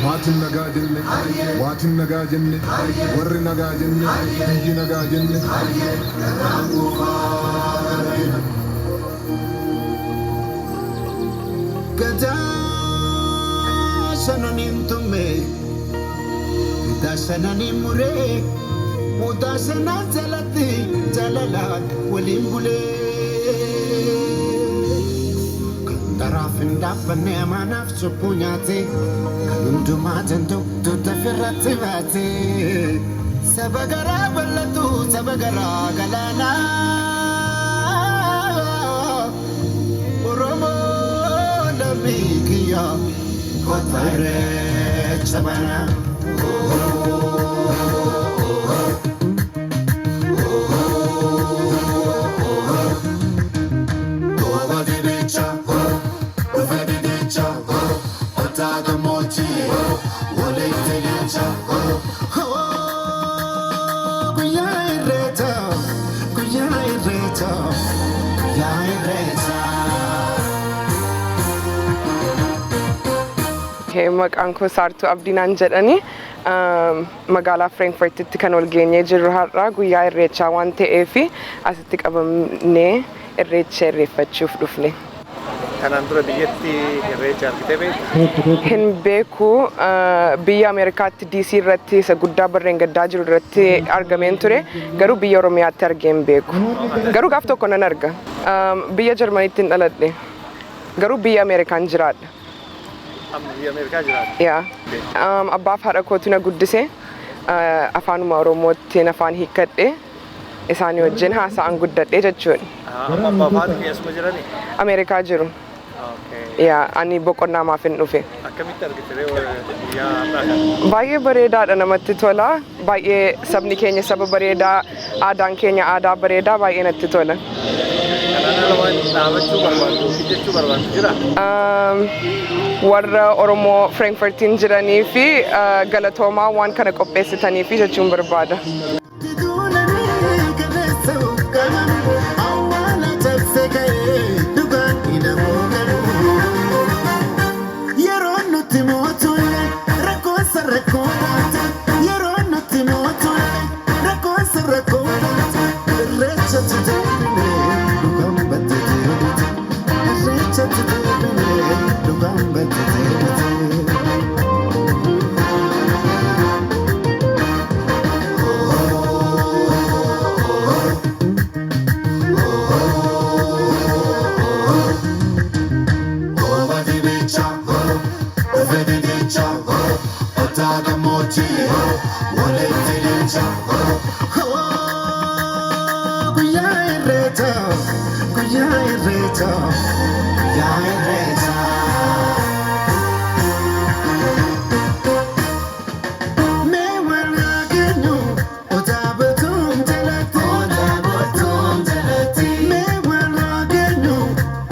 Maatiin nagaa jenne, waatiin nagaa jenne, warri nagaa jenne, biyyi nagaa jenne. Gadaa shananiin tumme, gadaa shananiin muree, mudaa shanan jalatti jaalalaan waliin bulee. Kan daraaf hin dhaabbanne amaanaaf cubbuu nyaate, kan hundumaa danda'u tuuta firratti baate. Saba garaa bal'atu, saba garaa galaanaa. Oromoo lammii kiyya kottu irreecha banaa. Gooba dibicha, dhufe didicha, odaa gammoojjii, walitti licha. Guyyaa irreechaa, guyyaa irreechaa, guyyaa irreechaa. Okay, maqaan koo Saartuu Abdiinaan jedhani magaalaa Frankfurtitti kan ol geenyee jirru har'a guyyaa irreechaa waan ta'eef asitti qabamnee irreecha irreeffachuuf dhufne. Kanaan dura biyyatti irreecha argitee beektaa? Hin beeku. Biyya Ameerikaatti DC irratti isa guddaa barreen gaddaa jiru irratti argameen ture, garuu biyya Oromiyaatti argee hin beeku. Garuu gaaf tokko nan arga. Biyya Jarmaniitti hin dhaladhe, garuu biyya Ameerikaan jiraadha. Amma biyya Ameerikaa jiraata. Yaa. Abbaaf haadha kootu na guddise. Afaanuma Oromootiin afaan hiikkadhe. Isaanii wajjin haasa'an guddadhe jechuudha. Amma abbaa fi haati kee asuma jiranii? Ameerikaa jiru. Yaa, ani boqonnaa maaf hin dhufe. Akkamitti argite ree guyyaa har'aa kana? Baay'ee bareedaadha, namatti tola. Baay'ee sabni keenya saba bareedaa, aadaan keenya aadaa bareedaa, baay'ee natti tola. Kanaan ala waan dhaabachuu barbaaddu yookiin jechuu barbaaddu jira? Warra Oromoo Frankfurtiin jiranii fi galatoomaa waan kana qopheessitanii fi jechuun barbaada. Duulanii kaleessa qaban awwaala cabse ka'ee dhugaan hidhamuu garuu. Yeroo nuti mootulle rakkoonsa rakkoo taate, yeroo nuti mootulle rakkoonsa rakkoo taate, irreechatti deebine dhugaan batte deebite, irreechatti deebine dhugaan batte deebite. Gooba dibicha, dhufe didicha, odaa gammoojjii, walitti licha. Guyyaa irreechaa, guyyaa irreechaa, guyyaa irreechaa. Mee warra keenyu odaa bultuun jalatti, odaa bultuun jalatti. Mee warra keenyu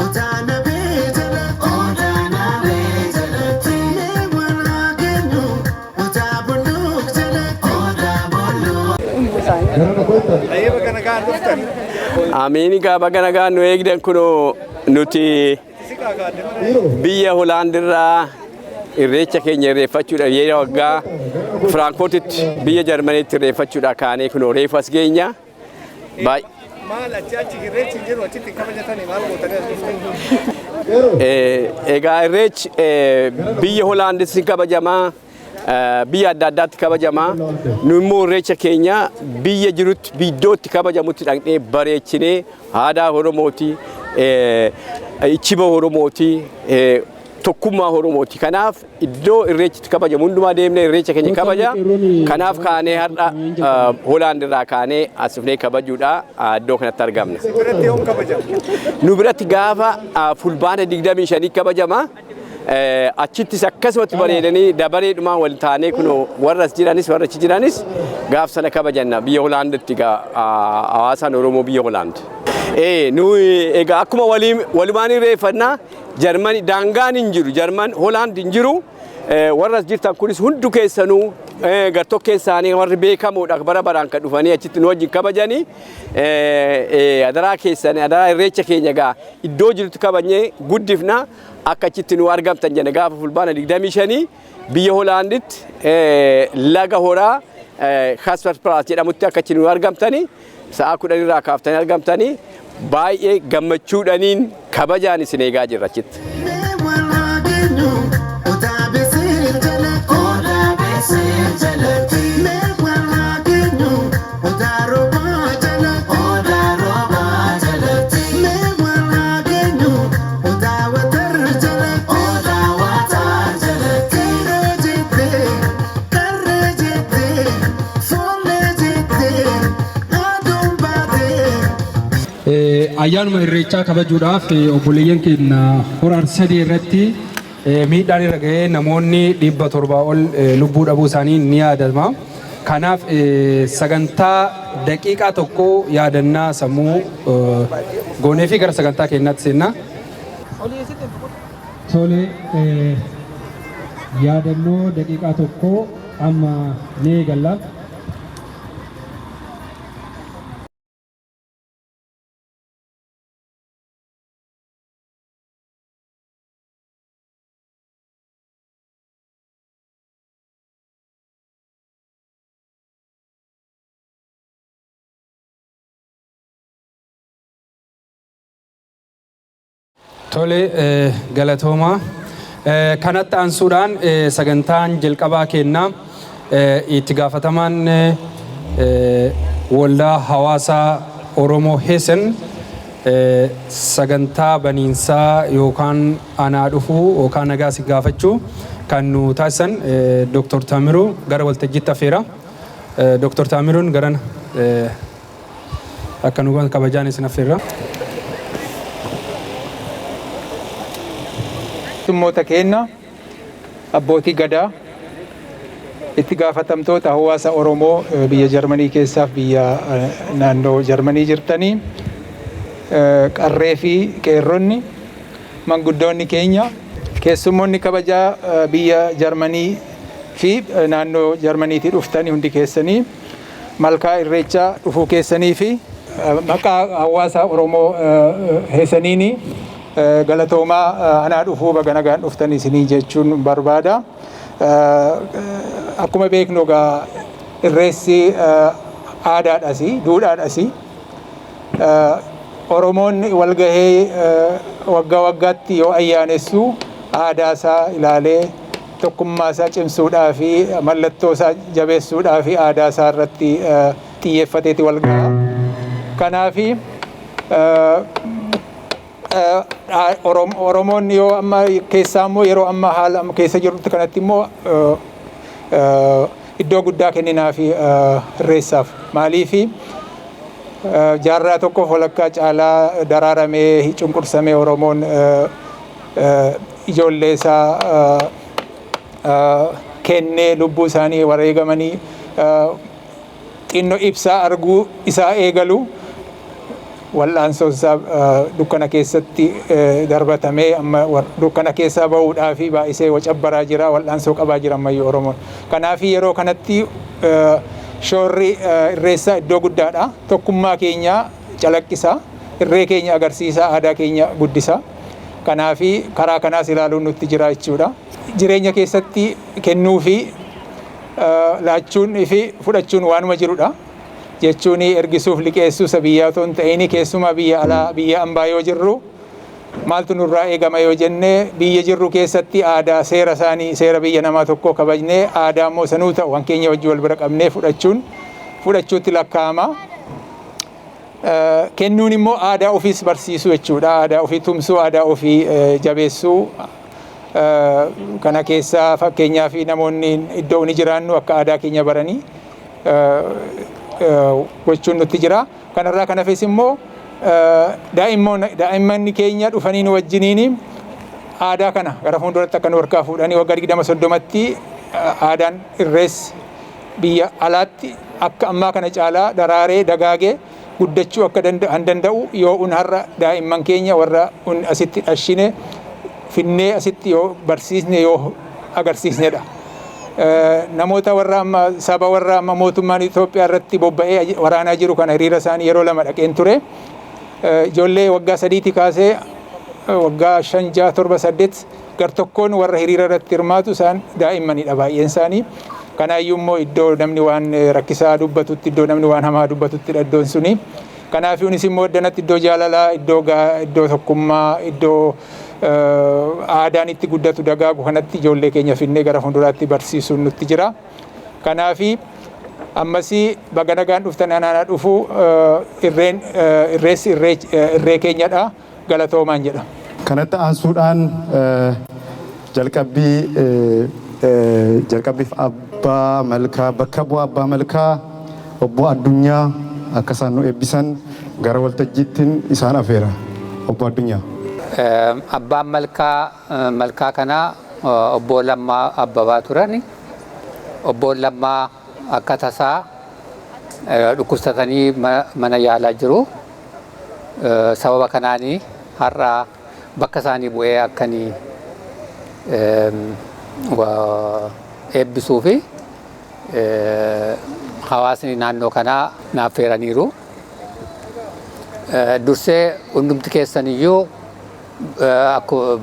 odaa nabee jalatti, odaa nabee jalatti. Mee warra keenyu odaa bulluuk jalatti, odaa bulluuk. Ayyee, bakka nagaan dhuftan. Amiin. Egaa baga nagaan nu eegdan. Kunoo nuti biyya Holaandirraa irreecha keenya irreeffachuudhaaf yeroo waggaa Firaankoortitti biyya Jarmaniitti irreeffachuudhaaf kaanee kunoo reefu as geenya. Maal achi achi irreechi hin jiru, achitti hin kabajatanii, maal gootanii as dhuftan? Egaa irreechi biyya Holaandis ni kabajamaa, biyya adda addaatti kabajamaa. Nu immoo irreecha keenya biyya jirutti iddootti kabajamutti dhaqnee bareechinee aadaa Oromooti, ichiba Oromooti, tokkummaa Oromooti. Kanaaf iddoo irreechi kabajamu hundumaa deemnee irreecha keenya kabaja. Kanaaf kaanee har'a Holaand irraa kaanee as dhufnee kabajuudha iddoo kanatti argamna. Biratti yoom kabajama? Nu biratti gaafa Fulbaana 25 kabajama. Achittis akkasumatti bareedanii dabareedhumaan wal taanee kun warra as jiranis warra achi jiranis gaaf sana kabajanna biyya Holaanditti egaa hawaasaan Oromoo biyya Holaand. Nu egaa akkuma waliin walumaan irreeffannaa. Jarmani daangaan hin jiru, Jarman Holaand hin jiru. Warra as jirtan kunis hundu keessanuu gartokkeen isaanii warri beekamoodha, bara baraan kan dhufanii achitti nu wajjin kabajanii. Adaraa keessan, adaraa irreecha keenya gaa iddoo jirutti kabajnee guddifna, akka achitti nu argamtan jenna. Gaafa Fulbaana 25 biyya Hoolaanditti laga horaa Kasper Plaats jedhamutti akka achi nu argamtanii, sa'a 10 irraa kaaftanii argamtanii, baay'ee gammachuudhaniin kabajaan isin eegaa jirra achitti. Mee walaa geenyu odaa besee jalatti. Odaa besee jalatti. Mee walaa geenyu odaa roobaa jalatti. Odaa roobaa jalatti. Mee walaa geenyu odaa watar jalatti. Odaa watar jalatti. Qeerroo jettee, qarree jettee, foollee jettee, aduun baatee. Ayyaanuma irreechaa kabajuudhaaf obboleeyyan keenya Hora Arsadee irratti miidhaan irra ga'ee namoonni 700 ol lubbuu dhabuu isaanii ni yaadatama. Kanaaf sagantaa daqiiqaa tokko yaadannaa sammuu goonee fi gara sagantaa keenyaatti seenna. Tole, yaadannoo daqiiqaa tokko amma ni eegalla. Tole, galatooma. Kanatti aansuudhaan sagantaan jalqabaa kennaa itti gaafatamaan waldaa hawaasaa Oromoo Heesen sagantaa baniinsaa yookaan anaa dhufuu yookaan nagaa si gaafachuu kan nu taasisan Dr. Taamiruu gara waltajjiitti affeera. Dr. Taamiruun garana akka nu kabajaan isin affeerra. Tummoota keenya, abbootii gadaa, itti gaafatamtoota hawaasa Oromoo biyya Jarmanii keessaaf biyya naannoo Jarmanii jirtanii, qarree fi qeerronni, manguddoonni keenya, keessummoonni kabajaa biyya Jarmanii fi naannoo Jarmaniitii dhuftanii hundi keessanii, malkaa irreechaa dhufuu keessanii fi maqaa hawaasa Oromoo Heesaniini galatoomaa, anaa dhufuu, baga nagaan dhuftan isinii jechuun barbaada. Akkuma beeknu egaa irreessi aadaadhas duudhaadhas. Oromoon walgahee waggaa waggaatti yoo ayyaanessu aadaa isaa ilaalee, tokkummaa isaa cimsuudhaa fi mallattoo isaa jabeessuudhaa fi aadaa isaa irratti xiyyeeffateeti wal gaha. Kanaafi Oromoon yoo amma keessaa immoo yeroo amma haala amma keessa jirrutti kanatti immoo iddoo guddaa kenninaa fi irreessaaf. Maaliifi, jaarraa tokkoof walakkaa caalaa daraaramee, cunqursamee, Oromoon ijoollee isaa kennee, lubbuu isaanii wareegamanii xinnoo ibsaa arguu isaa eegalu wal'aansoon isaa dukkana keessatti darbatamee, amma dukkana keessaa bahuudhaa fi baay'isee wacabbaraa jira, wal'aansoo qabaa jira ammayyuu Oromoon. Kanaaf yeroo kanatti shoorri irreessaa iddoo guddaadha. Tokkummaa keenya calaqqisa, irree keenya agarsiisa, aadaa keenya guddisa. Kanaaf karaa kanaas ilaaluun nutti jira jechuudha. Jireenya keessatti kennuu fi laachuun fi fudhachuun waanuma jirudha. Jechuun ergisuuf liqeessuu isa biyyaa otoo hin ta'in, keessumaa biyya alaa, biyya ambaa yoo jirru maaltu nurraa eegama yoo jenne, biyya jirru keessatti aadaa, seera isaanii, seera biyya namaa tokkoo kabajnee, aadaa immoo sanuu ta'u kan keenya wajjin wal bira qabnee fudhachuun fudhachuutti lakkaa'ama. Kennuun immoo aadaa ofiis barsiisuu jechuudha. Aadaa ofii tumsuu, aadaa ofii jabeessuu. Kana keessaa fakkeenyaaf namoonni iddoo ni jiraannu akka aadaa keenya baranii gochuun nutti jira. Kanarraa kan hafes immoo daa'imman keenya dhufanii nu wajjiniin aadaa kana gara fuulduratti akka nu harkaa fuudhanii waggaa 20 30tti aadaan irreessi biyya alaatti akka ammaa kana caalaa daraaree dagaagee guddachuu akka danda'u yoo un har'a daa'imman keenya warra un asitti dhashine finnee asitti yoo barsiisne, yoo agarsiisnedha. Namoota warra amma saba warra amma mootummaan Itoophiyaa irratti bobba'ee waraanaa jiru kana hiriira isaanii yeroo lama dhaqeen ture. Ijoollee waggaa 3tii kaasee waggaa 5, 6, 7, 8 gartokkoon warra hiriira irratti hirmaatu isaan daa'immanidha baay'een isaanii. Kanaayyuu immoo iddoo namni waan rakkisaa dubbatutti, iddoo namni waan hamaa dubbatuttidha iddoon suni. Kanaaf kunis immoo iddanatti iddoo jaalalaa, iddoo tokkummaa, iddoo aadaan itti guddatu dagaagu kanatti ijoollee keenya finnee gara fuulduraatti barsiisuun nutti jira. Kanaafi ammasii baga nagaan dhuftan, anaana dhufu. Irreen irreessi irree keenyadha, galatoomaan jedha. Kanatti aansuudhaan jalqabbii jalqabbiif abbaa malkaa, bakka bu'aa abbaa malkaa obbo Addunyaa akka isaan nu eebbisan gara waltajjiittiin isaan afeera. Obbo Addunyaa. Abbaan malkaa malkaa kanaa obbo Lammaa Abbabaa turan. Obbo Lammaa akka tasaa dhukkubsatanii mana yaalaa jiru. Sababa kanaanii har'a bakka isaanii bu'ee akkanii eebbisuu fi hawaasni naannoo kanaa naaf feeraniiru. Dursee hundumti keessan iyyuu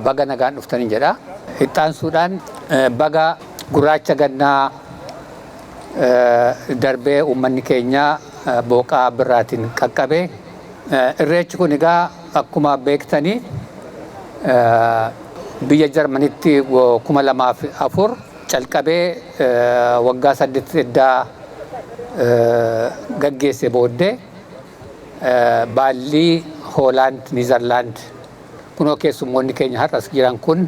baga nagaan dhuftanii jedha. Ittaansuudhaan baga gurraacha gannaa darbee uummanni keenya booqaa birraatiin qaqqabe. Irreechi kun egaa akkuma beektanii biyya Jarmanitti 2004 calqabee waggaa 8 eddaa gaggeesse booddee baallii Hoolaand, Niizerlaand, kunoo keessummoonni keenya har'as jiran kun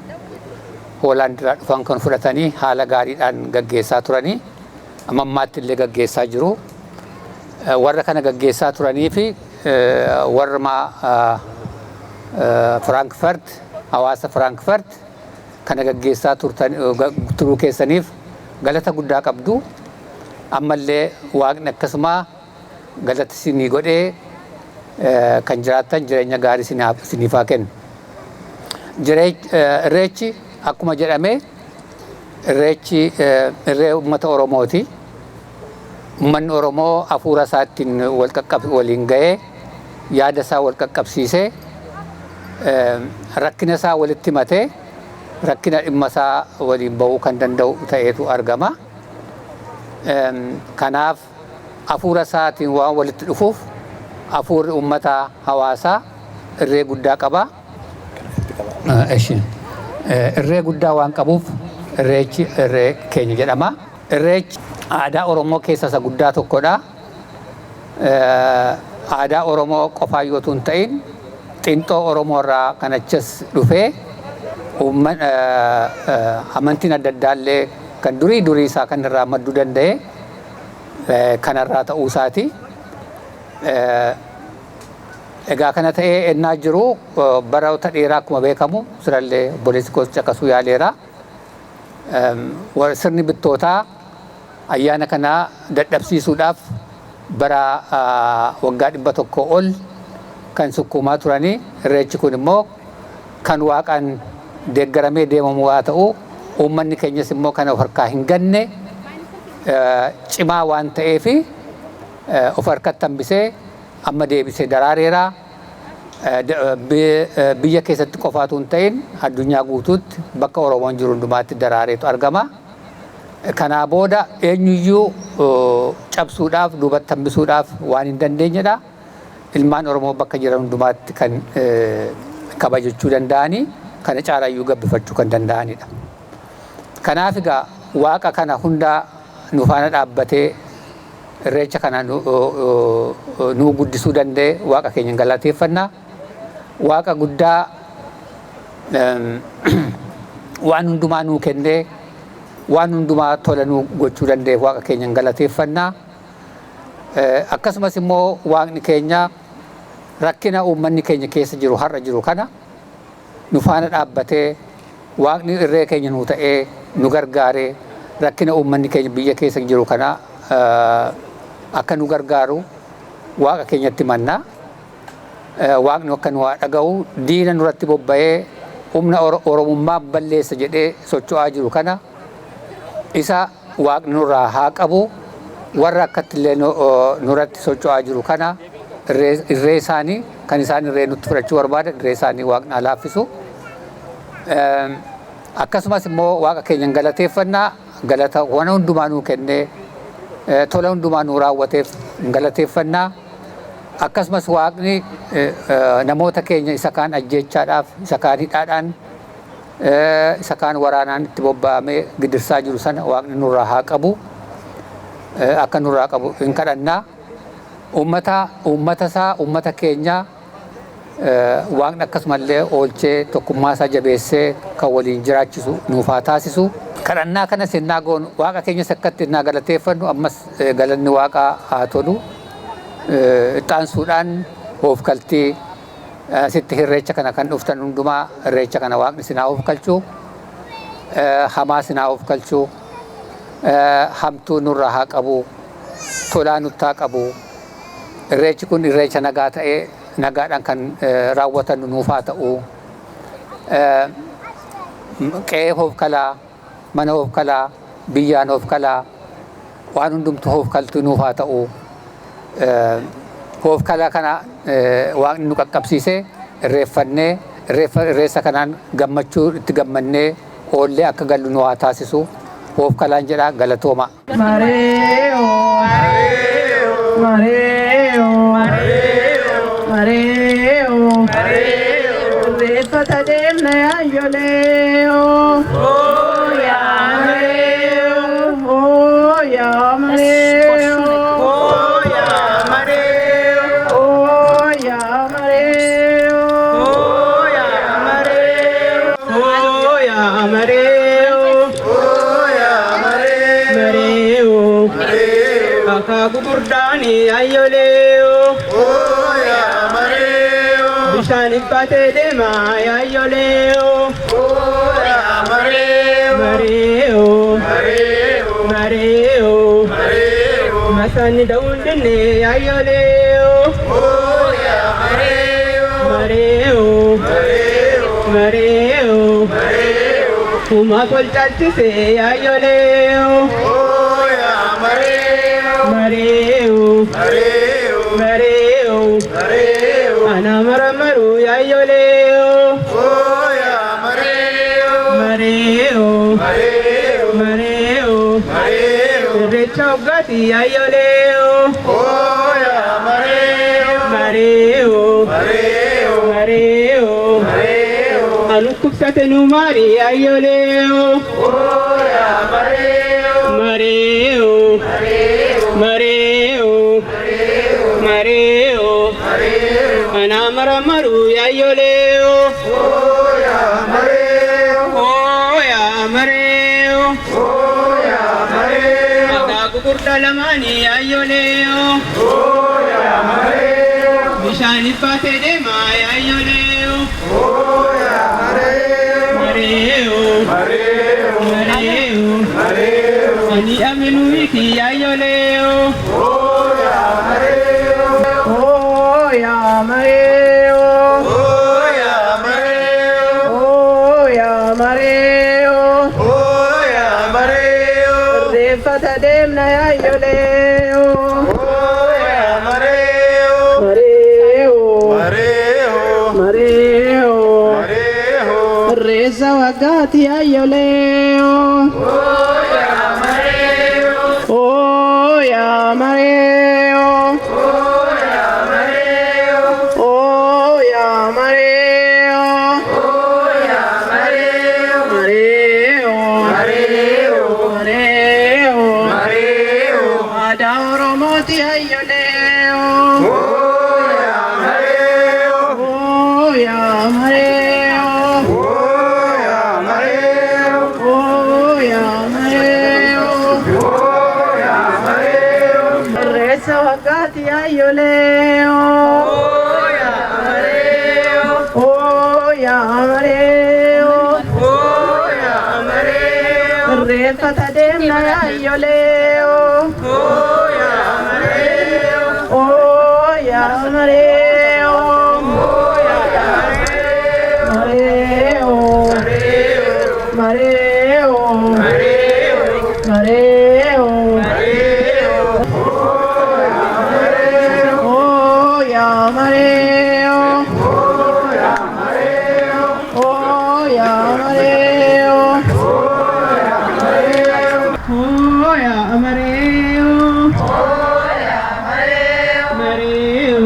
Hoolaand irraa dhufan kan fudhatanii haala gaariidhaan gaggeessaa turanii amma ammaatti illee gaggeessaa jiru. Warra kana gaggeessaa turanii fi warra Firankfurt, hawaasa Firankfurt kana gaggeessaa turuu keessaniif galata guddaa qabdu. Ammallee Waaqni akkasuma galata isinii godhee kan jiraattan jireenya gaarii isiniif haa kennu. Irreechi akkuma jedhame irreechi irree uummata Oromooti. Uummanni Oromoo hafuura isaattiin wal waliin ga'ee, yaada isaa wal qaqqabsiisee, rakkina isaa walitti himatee, rakkina dhimma isaa waliin bahuu kan danda'u ta'eetu argama. Kanaaf hafuura isaatiin waan walitti dhufuuf hafuurri uummata hawaasaa irree guddaa qaba. Irree guddaa waan qabuuf irreechi irree keenya jedhama. Irreechi aadaa Oromoo keessaa isa guddaa tokkodha. Aadaa Oromoo qofaa yoo hin ta'in xinxoo Oromoo irraa kan achas dhufee amantiin adda addaallee kan durii durii isaa kan irraa madduu danda'e kanarraa ta'uu isaati. Egaa kana ta'ee ennaa jiru baroota dheeraa akkuma beekamu sirallee obboleessi koos caqasuu yaaleera. Sirni bittootaa ayyaana kana dadhabsiisuudhaaf bara waggaa 100 ol kan sukkuumaa turanii, irreechi kun immoo kan Waaqaan deeggaramee deemamu haa ta'u, uummanni keenyas immoo kana of harkaa hin ganne, cimaa waan ta'eefi of harkatti hambisee amma deebisee daraareera. Biyya keessatti qofaatu hin ta'in addunyaa guutuutti bakka Oromoon jiru hundumaatti daraareetu argama. Kanaa booda eenyuyyuu cabsuudhaaf duubatti hambisuudhaaf waan hin dandeenyedha. Ilmaan Oromoo bakka jiran hundumaatti kan kabajachuu danda'anii kana caalayyuu gabbifachuu kan danda'anidha. Kanaaf egaa Waaqa kana hundaa nu faana dhaabbatee irreecha kana nu guddisuu danda'e Waaqa keenya galateeffannaa. Waaqa guddaa waan hundumaa nuu kennee waan hundumaa tola nuu gochuu danda'e Waaqa keenya galateeffannaa. Akkasumas immoo Waaqni keenya rakkina uummanni keenya keessa jiru har'a jiru kana nu faana dhaabbatee, Waaqni irree keenya nuu ta'ee nu gargaaree rakkina uummanni keenya biyya keessa jiru kana akka nu gargaaru Waaqa keenyatti mannaa. Waaqni akka nu haa dhaga'u, diina nurratti bobba'ee humna Oromummaa balleessa jedhee socho'aa jiru kana Isa Waaqni nurraa haa qabu. Warra akkatti illee nurratti socho'aa jiru kana irree isaanii kan isaan irree nutti fudhachuu barbaadan irree isaanii Waaqni haa laaffisu. Akkasumas immoo Waaqa keenya galateeffannaa, galata waan hundumaa nuu kennee tola hundumaa nuu raawwateef galateeffannaa. Akkasumas Waaqni namoota keenya isa kaan ajjeechaadhaaf, isa kaan hidhaadhaan, isa kaan waraanaan itti bobba'amee gidirsaa jiru sana Waaqni nurraa haa qabu. Akka nurraa qabu hin kadhannaa. Uummata isaa, uummata keenya Waaqni akkasumallee oolchee tokkummaa isaa jabeessee kan waliin jiraachisu nuuf haa taasisu. Kadhannaa kanas ennaa goonu, Waaqa keenyas akkatti ennaa galateeffannu, ammas galanni Waaqaa haa tolu. Ittaansuudhaan hoofkaltii sitti irreecha kana kan dhuftan hundumaa, irreecha kana Waaqni isin haa hoofkalchuu. Hamaa isin haa hoofkalchuu. Hamtuu nurraa haa qabu. Tolaa nutti haa qabu. Irreechi kun irreecha nagaa ta'ee nagaadhaan kan raawwatan nuuf haa ta'u. Qe'ee hoofkalaa, mana hoofkalaa, biyyaan hoofkalaa, waan hundumtu hoofkaltu nuuf haa ta'u. Hoofkalaa kana Waaqni nu qaqqabsiisee irreeffannee irreessa kanaan gammachuu itti gammannee oollee akka gallu nu haa taasisu. Hoofkalaan jedhaa, galatooma. Mareo, mareo, mareo, irreeffata deemna yaayyolee. Oh yaa mareo, oh yaa mareo, oh yaa mareo, oh yaa mareo, oh yaa mareo, oh yaa mareo, oh yaa mareo, akaakuu gurdaani yaayyolee. Bishaan ibbatee deema yaayyolee. Mareo, mareo, masaanni da'uun dinne yaayyolee. Mareo, mareo, uumaaf wal caalchise yaayyolee. Mareo, mareo, ana maramaru yaayyolee. Mareo, mareo, irreecha waggaati yaayyolee. Mareo, mareo, anu kubsate nu maari yaayyolee. Mareo, mareo, mareo, ana maramaru yaayyolee. Oh yaa mareo, akaakuu gurda lamaanii yaayyolee. Bishaan ibbaatee deema yaayyolee. Mareo, mareo, ani amenu wiki yaayyolee. Oh yaa mareo, oh yaa mareo, oh yaa mareo, oh yaa mareo, irreeffata deemna yaayyolee. Oh yaa mareo, mareo, mareo, mareo, irreessa waggaati yaayyolee. Oh yaa mareo, oh yaa mareo, oh yaa mareo, oh yaa mareo, mareo, mareo, mareo, aadaa Oromooti yaayyolee. Oh yaa mareo, oh yaa mareo, oh yaa mareo, oh yaa mareo, oh yaa mareo, irreessa waggaati yaayyolee. Oh yaa mareo, oh yaa mareo, oh yaa mareo, irreeffata deemna yaayyolee. Oh yaa mareo, oh yaa mareo, oh yaa mareo, mareo, mareo, Mareeo. Oh ya Mareeo. Oh ya Mareeo. Oh ya Mareeo. Mareeo.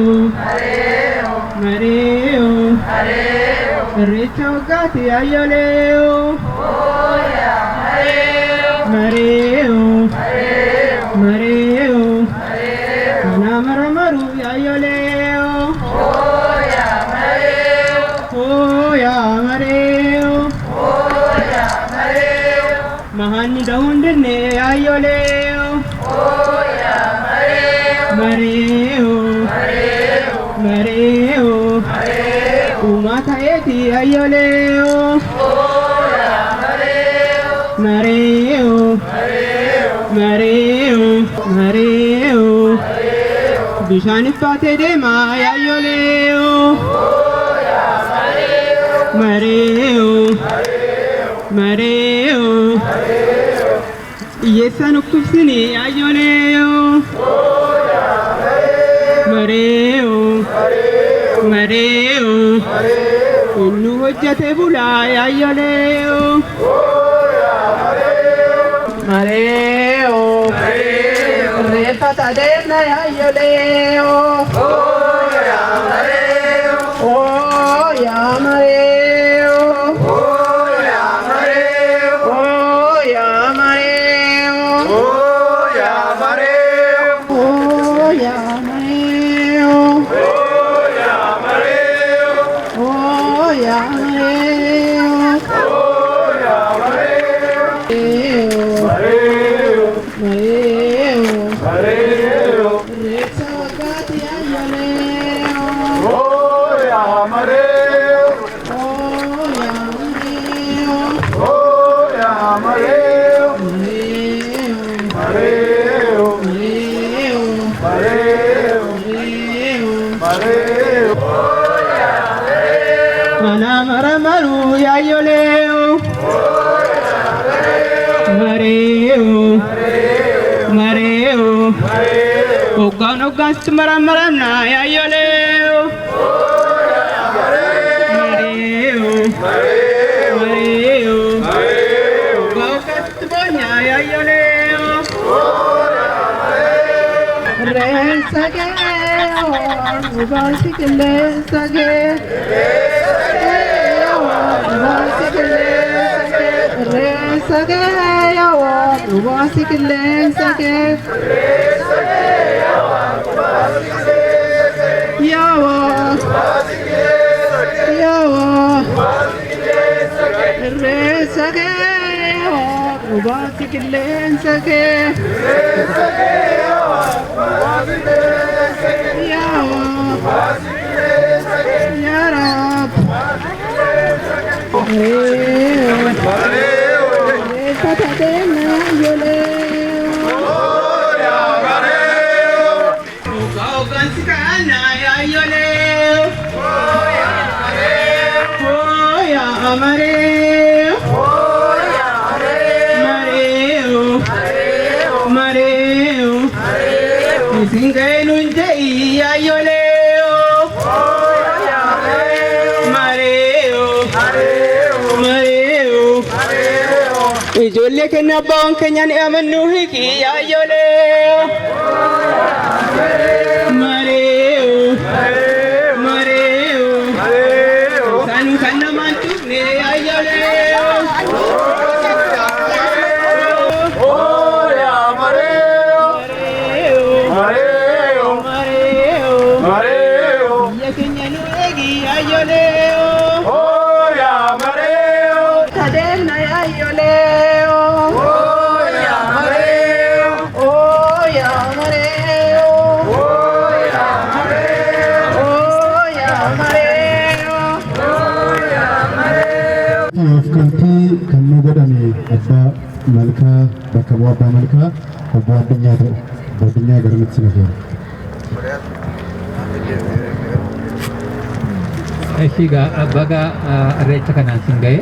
Mareeo. Irreecha waggaati ayyoleeo. Mareeo. Mareeo. Kana maramaru ayyoleeo. Oh ya Mareeo. Mahanni dahundinne ayyoleeo. Mareeo. Mareeo. Uumaa ta'eeti ayyoleeo. Mareeo. Mareeo. Mareeo. Bishaan iffaatee deema ayyoleeo. Mareeo. Mareeo. Hiyyeessaan dhukkubsini ayyoleeo. Mareeo. Mareeo. Inni hojjate bulaa ayyoleeo. Mareeo. Irreeffata deemna ayyoleeo. Oh ya Mareeo. Oh ya Mareeo. Oh ya Mareeo. Oh ya Mareeo. Oh ya Mareeo. Oh ya Mareeo. Mareeo. Mareeo. Irreecha waggaati ayyoleeo. Oh ya Mareeo. Oh ya Mareeo. Oh ya Mareeo. Mareeo. Mareeo. Mareeo. Mareeo. Mana maramaru ayyoleeo. Mareeo. Mareeo. Hoggaan hoggaansitti maramaramna ayyoleeo. Mareeo. Mareeo. Hoggaa hoggaansitti boonya ayyoleeo. Irreessa gee baasi qilleensa gee. Baasi qilleensa gee. Irreessa gee baasi qilleensa gee. Yawa. Yawa. Irreessa gee baasi qilleensa gee. Yawa. Ya Rab. Mareeo. Irreeffata deemna ayyoleeo. Hoggaa hoggaansi kaana ayyoleeo. Oh ya Mareeo. Mareeo. Mareeo. Isin ga'ee nuun je'i ayyoleeo. Mareeo. Mareeo. Ijoollee keenya abbaan keenya ni amannu hiiki ayyoleeo. Mareeo. Mareeo. Isaanuu kan namaan tuqne ayyoleeo. Oh ya Mareeo. Mareeo. Mareeo. Mareeo. Biyya keenya nu eegi ayyoleeo. Oh ya Mareeo. Tadeemna ayyoleeo. Oh ya Mareeo. Oh ya Mareeo. Oh ya Mareeo. Oh ya Mareeo. Oh ya Mareeo. Of kan nu godhame abbaa malkaa bakka bu'aa abbaa malkaa obbo Addunyaa ta'u. Obbo Addunyaa garamitti si nafeera. Egaa baga irreecha kanaan sin ga'e,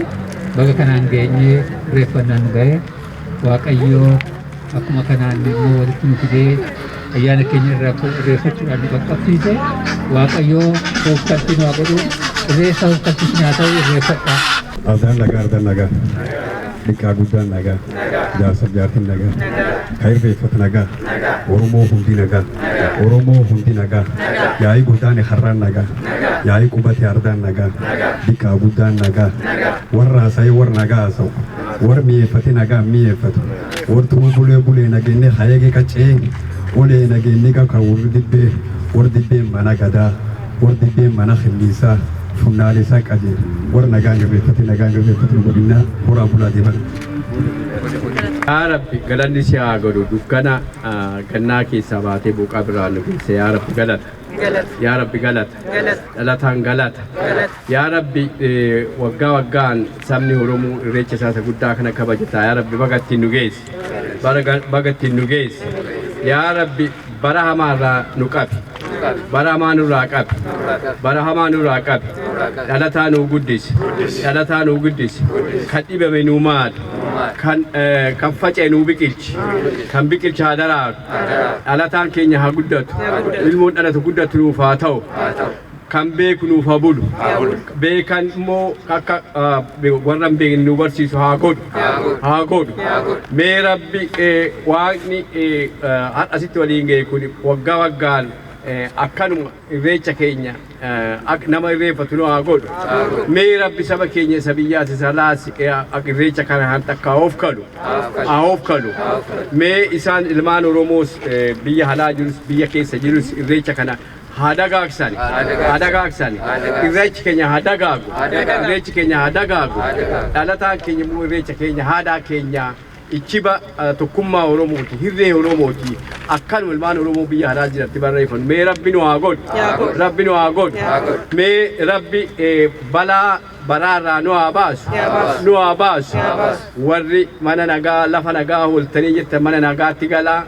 baga kanaan geenyee irreeffannaan nu ga'e, Waaqayyoo Akkuma kanaan immoo walitti nu fidee ayyaana keenya irraa irreeffachuudhaan nu qaqqabsiise. Waaqayyoo hoofkaltii nu haa godhu. Irreessa hoofkaltii haa ta'u, irreeffadha. Ardaan nagaa, ardaan nagaa. Xiqqaa guddaan nagaa. Jaarsaaf jaartiin nagaa. Kan irreeffatu nagaa. Oromoo hundi nagaa. Oromoo hundi nagaa. Yaa'ii guddaan har'aan nagaa. Yaa'ii qubate ardaan nagaa. Xiqqaa guddaan nagaa. Warra haasa'ee warra nagaa haasa'u. Warra mi'eeffate nagaa mi'eeffatu. Warra tuma bulee bulee nageenye hayeegee qaccee. Olee nageenye kan warri dibbee, warri dibbee mana gadaa, warri dibbee mana xinniisaa. Funnaalee isaa qajeelu warra nagaan irreeffate nagaan irreeffate godhinaa horaa bulaa deeman. Yaa Rabbi, galanni si haa godhu. Dukkana gannaa keessaa baatee buuqaa biraan nu geesse. Yaa Rabbi, galata. Yaa Rabbi, galata. Dhalataan galata. Yaa Rabbi, waggaa waggaan sabni Oromoo irreecha isaa isa guddaa kana kabajata. Yaa Rabbi, baga ittiin nu geesse. Baga ittiin nu geesse. Yaa Rabbi, bara hamaarraa nu qabi. Bara hamaa nurraa qabi. Bara hamaa nurraa qabi. Dhalataa nuu guddisi. Dhalataa nuu guddisi. Kan dhibame nuu maali. Kan faca'e nuu biqilchi. Kan biqilchi haa daraaru. Dhalataan keenya haa guddatu. Ilmoon dhalatu guddatu nuuf haa ta'u. Kan beeku nuuf haa bulu. Beekan immoo akka warra hin beekne nu barsiisu haa godhu. Haa godhu. Mee Rabbi, Waaqni har'a asitti waliin ga'e kun waggaa waggaan akkanuma irreecha keenya nama irreeffatu nu haa godhu. Mee Rabbi, saba keenya isa biyyaas isa laas irreecha kana han takka haa of kalu. Haa of kalu. Mee isaan ilmaan Oromoos biyya alaa jirus biyya keessa jirus irreecha kana haa dagaagsan. Haa dagaagsan. Irreechi keenya haa dagaagu. Irreechi keenya haa dagaagu. Dhalataan keenya immoo irreecha keenya aadaa keenya ichiba tokkummaa Oromooti, hirree Oromooti. Akkanuma ilmaan Oromoo biyya alaa jiratti barreeffannu. Mee Rabbi nu haa godhu. Rabbi nu haa godhu. Mee Rabbi balaa baraarraa nu haa baasu. Nu haa baasu. Warri mana nagaa, lafa nagaa hooltanii jettan, mana nagaatti galaa.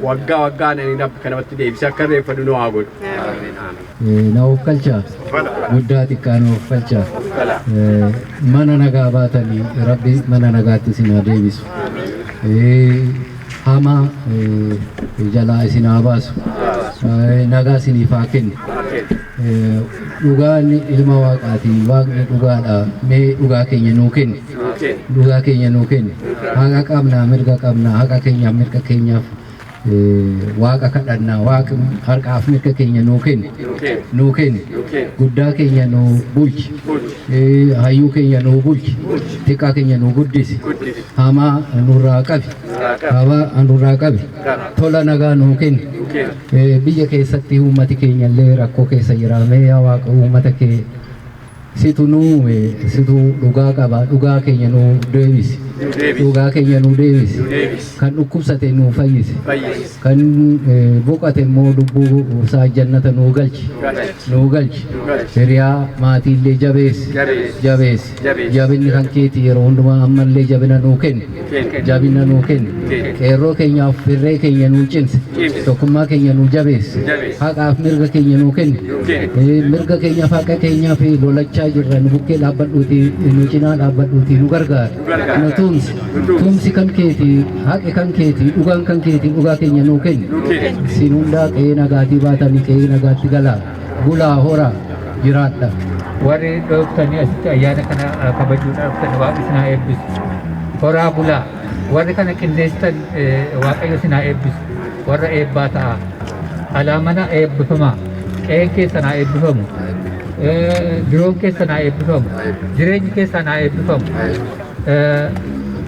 Waggaa waggaan ani Rabbi kanamatti deebisee akka irreeffannu nu haa godhu. Na of galchaa, guddaa xiqqaa na of galchaa. Mana nagaa baatanii Rabbi mana nagaatti isin haa deebisu. Hamaa jalaa isin haa baasu. Nagaa isiniif haa kennu. Dhugaan ilma Waaqaati. Waaqni dhugaadha. Mee dhugaa keenya nuu kenni. Dhugaa keenya nuu kenni. Haqa qabnaa, mirga qabnaa. Haqa keenyaaf, mirga keenyaaf Waaqa kadhannaa. Waaqni harkaaf mirga keenya nuu kenni. Nuu kenni. Guddaa keenya nuu bulchi. Hayyuu keenya nuu bulchi. Xiqqaa keenya nuu guddisi. Hamaa nurraa qabi. Hamaa nurraa qabi. Tola nagaa nuu kenni. Biyya keessatti uummati keenya illee rakkoo keessa jira. Mee yaa Waaqa, uummata kee situ nuu uume, situ dhugaa qaba. Dhugaa keenya nuu deebisi. Dhugaa keenya nuu deebisi. Kan dhukkubsate nuu fayyisi. Kan boqote immoo lubbuu isaa jannata nuu galchi. Nuu galchi. Hiriyaa maatii illee jabeessi. Jabeessi. Jabinni kan keeti yeroo hundumaa, ammallee jabina nuu kenni. Jabina nuu kenni. Qeerroo keenyaaf hirree keenya nuu cimsi. Tokkummaa keenya nuu jabeessi. Haqaaf mirga keenya nuu kenni. Mirga keenyaaf haqa keenyaaf lolachaa jirra. Nu bukkee dhaabbadhuuti, nu cinaa dhaabbadhuuti nu gargaara. Nu tumsi. Tumsi kan keeti, haqi kan keeti, dhugaan kan keeti, dhugaa keenya nuu kenni. Isin hundaa qe'ee nagaatii baatanii qe'ee nagaatti galaa. Bulaa, horaa, jiraadha. Warri dhooftanii asitti ayyaana kana kabajuudhaaf dhuftan, Waaqni isin haa eebbisu. Horaa bulaa. Warri kana qindeessitan, Waaqayyo isin haa eebbisu. Warra eebbaa ta'a. Alaa mana eebbifamaa. Qe'een keessan haa eebbifamu. Biroon keessan haa eebbifamu. Jireenyi keessan haa eebbifamu.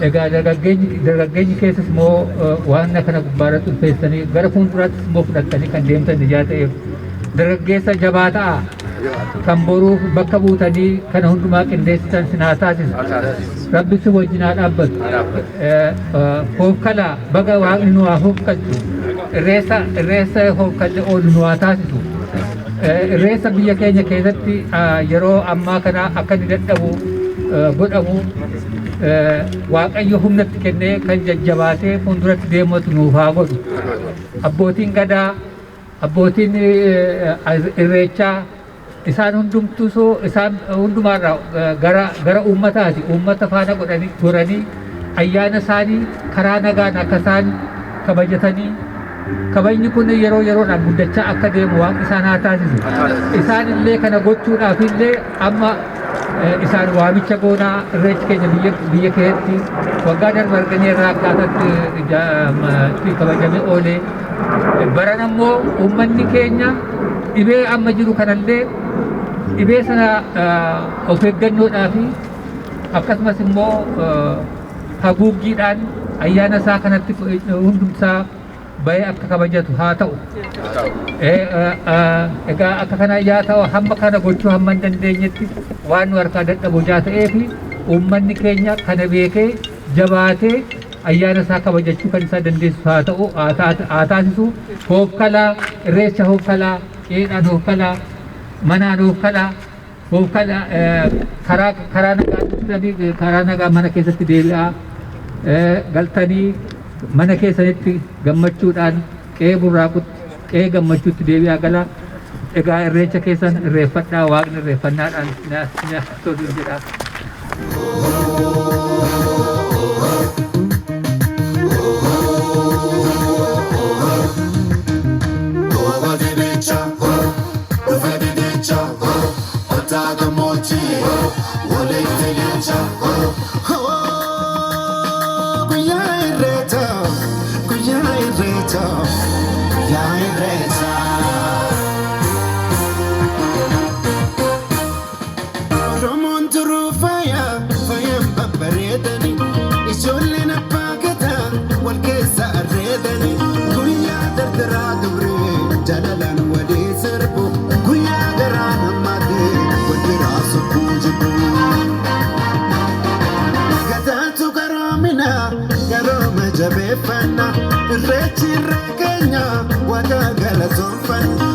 Egaa dargaggeenyi keessas immoo waan kana gubbaarratti ulfeessanii gara fuulduraattis immoo fudhattanii kan deemtan ijaa ta'eef, dargaggeessa jabaa ta'a. Kan boruuf bakka buutanii kana hundumaa qindeessitan sin haa taasisu. Rabbi si wajjin haa dhaabbatu. Hoofkalaa, baga Waaqni nu haa hoofkalchu. Irreessa hoofkallee oolu nu haa taasisu. Irreessa biyya keenya keessatti yeroo ammaa kana akka inni dadhabu godhamu, Waaqayyo humnatti kennee kan jajjabaatee fuulduratti deematu nuuf haa godhu. Abbootiin gadaa, abbootiin irreechaa, isaan hundumtuu isaan hundumaarraa gara uummataati. Uummata faana godhanii goranii ayyaana isaanii karaa nagaan akka isaan Kabajatanii kabajni kun yeroo yeroodhaan guddachaa akka deemu waaqni isaan haa taasisu. Isaan illee kana gochuudhaaf illee amma isaan waamicha goonaa. Irreechi keenya biyya keessatti waggaa darbe arganii irraa akkaataatti kabajamee oolee, baran ammoo uummanni keenya dhibee amma jiru kanallee dhibee sana of eeggannoodhaa fi akkasumas immoo haguuggiidhaan ayyaana isaa kanatti hundumsaa bahee akka kabajatu haa ta'u. Egaa akka kana yaa ta'u, hamma kana gochuu hamma hin dandeenyetti waan nu harkaa dadhabu jaa ta'ee fi uummanni keenya kana beekee jabaatee ayyaana isaa kabajachuu kan isaa dandeessu haa ta'u, haa taasisu. Hoofkalaa, irreecha hoofkalaa, qeedhaan hoofkalaa, manaan hoofkalaa, hoofkalaa, karaa nagaa dhuftanii karaa nagaa mana keessatti deebi'aa galtanii mana keessanitti gammachuudhaan qe'ee burraaqutti, qe'ee gammachuutti deebi'aa galaa. Egaa irreecha keessan irreeffadhaa, waaqni irreeffannaadhaan na tolu jedha. Guyyaa irreechaa, guyyaa irreechaa, guyyaa irreechaa. Oromoon turuu faaya, faayaan babbareedani. Ijoolleen abbaa gadaa wal keessa arreedani. Guyyaa dardaraa dubree jaalalaan walii sirbu. Guyyaa garaan hammaatee wal biraa sokkuu jibbu. Gadaatu garoomina, garooma jabeeffanna. Irreechi irree keenya, waaqa galatoonfanna.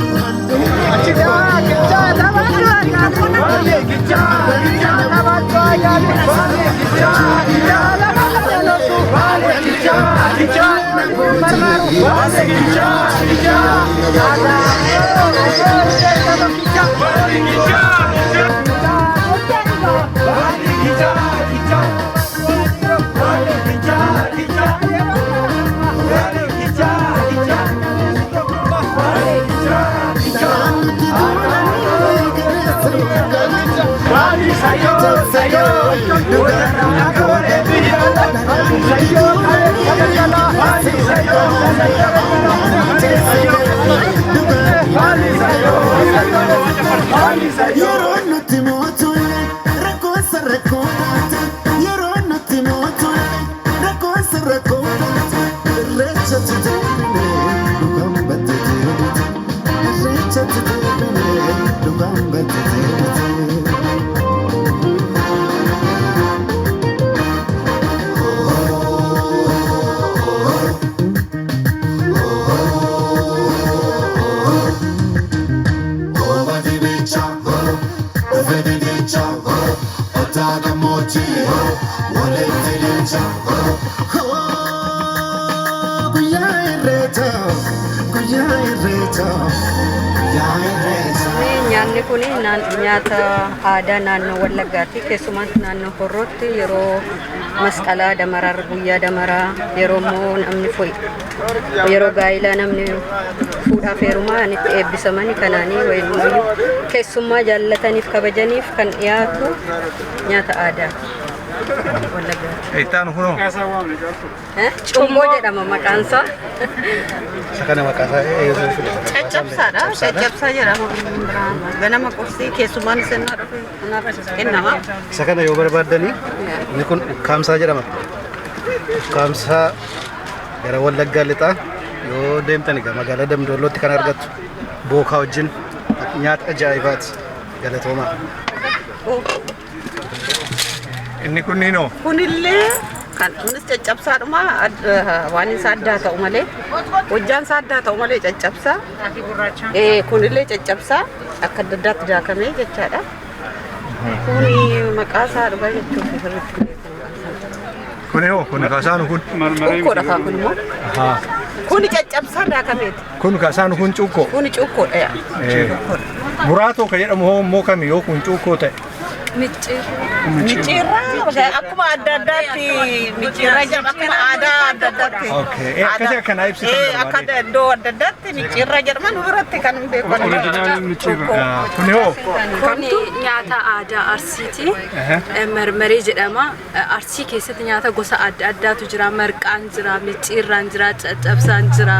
Yeroo nuti mootulle rakkoonsa rakkoo baate, yeroo nuti mootulle rakkoonsa rakkoo baate, irreecha deebine dhugaan batte deebite, irreecha deebine dhugaan batte deebite. Guyyaa irreechaa, guyyaa irreechaa, guyyaa irreechaa. Nyaanni kun nyaata aadaa naannoo Wallaggaati. Keessumaa naannoo Horrootti yeroo masqalaa damaraa, guyyaa damaraa, yeroo immoo namni yeroo gaa'ilaa namni fuudhaaf heerumaa itti eebbisaman kanaanii wayimuyyuu keessummaa jaallataniif kabajaniif kan dhiyaatu nyaata aadaa Wallaggaati. Ittaanu kunoo. Cumboo jedhama maqaan isaa. Isa kana maqaa isaa eeyyuu filata. Caccabsaadha. Caccabsaa jedhama. Ganama qursii keessummaan sennaa dhufe kennama. Isa kana yoo barbaaddanii, inni kun ukkaamsaa jedhama. Ukkaamsaa gara Wallaggaa lixaa yoo deemtan egaa magaalaa Damdoollootti kan argattu, bookaa wajjin nyaata ajaa'ibaati. Galatoomaa. Inni kunniinoo? Kunillee kan kunis caccabsaadhuma, waan isaa addaa ta'u malee, hojjaan isaa addaa ta'u malee caccabsaa. Kunillee caccabsaa akka adda addaatti daakamee jechaadha. Kuni maqaa isaa dhugaa jechuuf sirriitti hin beeku maqaa isaa. Kuni hoo, kun kaasaanu kun? Cukkoodha kaa kun immoo. Kuni caccabsaa daakameeti. Kun kaasaanu kun cuukkoo. Kuni cukkoodha yaa. Muraatoo ka jedhamu hoo immoo kami yoo kun cuukkoo ta'e? Micciirraa akkuma adda addaatti micciirraa jedhama akkuma aadaa adda addaatti. Okay. Akkasii akkanaa ibsitan Akka iddoo adda addaatti micciirraa jedhama nu biratti kan hin beekamu. Kuni hoo? Kuni nyaata aadaa Arsiiti. Marmaree jedhama. Arsii keessatti nyaata gosa adda addaatu jira. Marqaan jira, micciirraan jira, caccabsaan jira,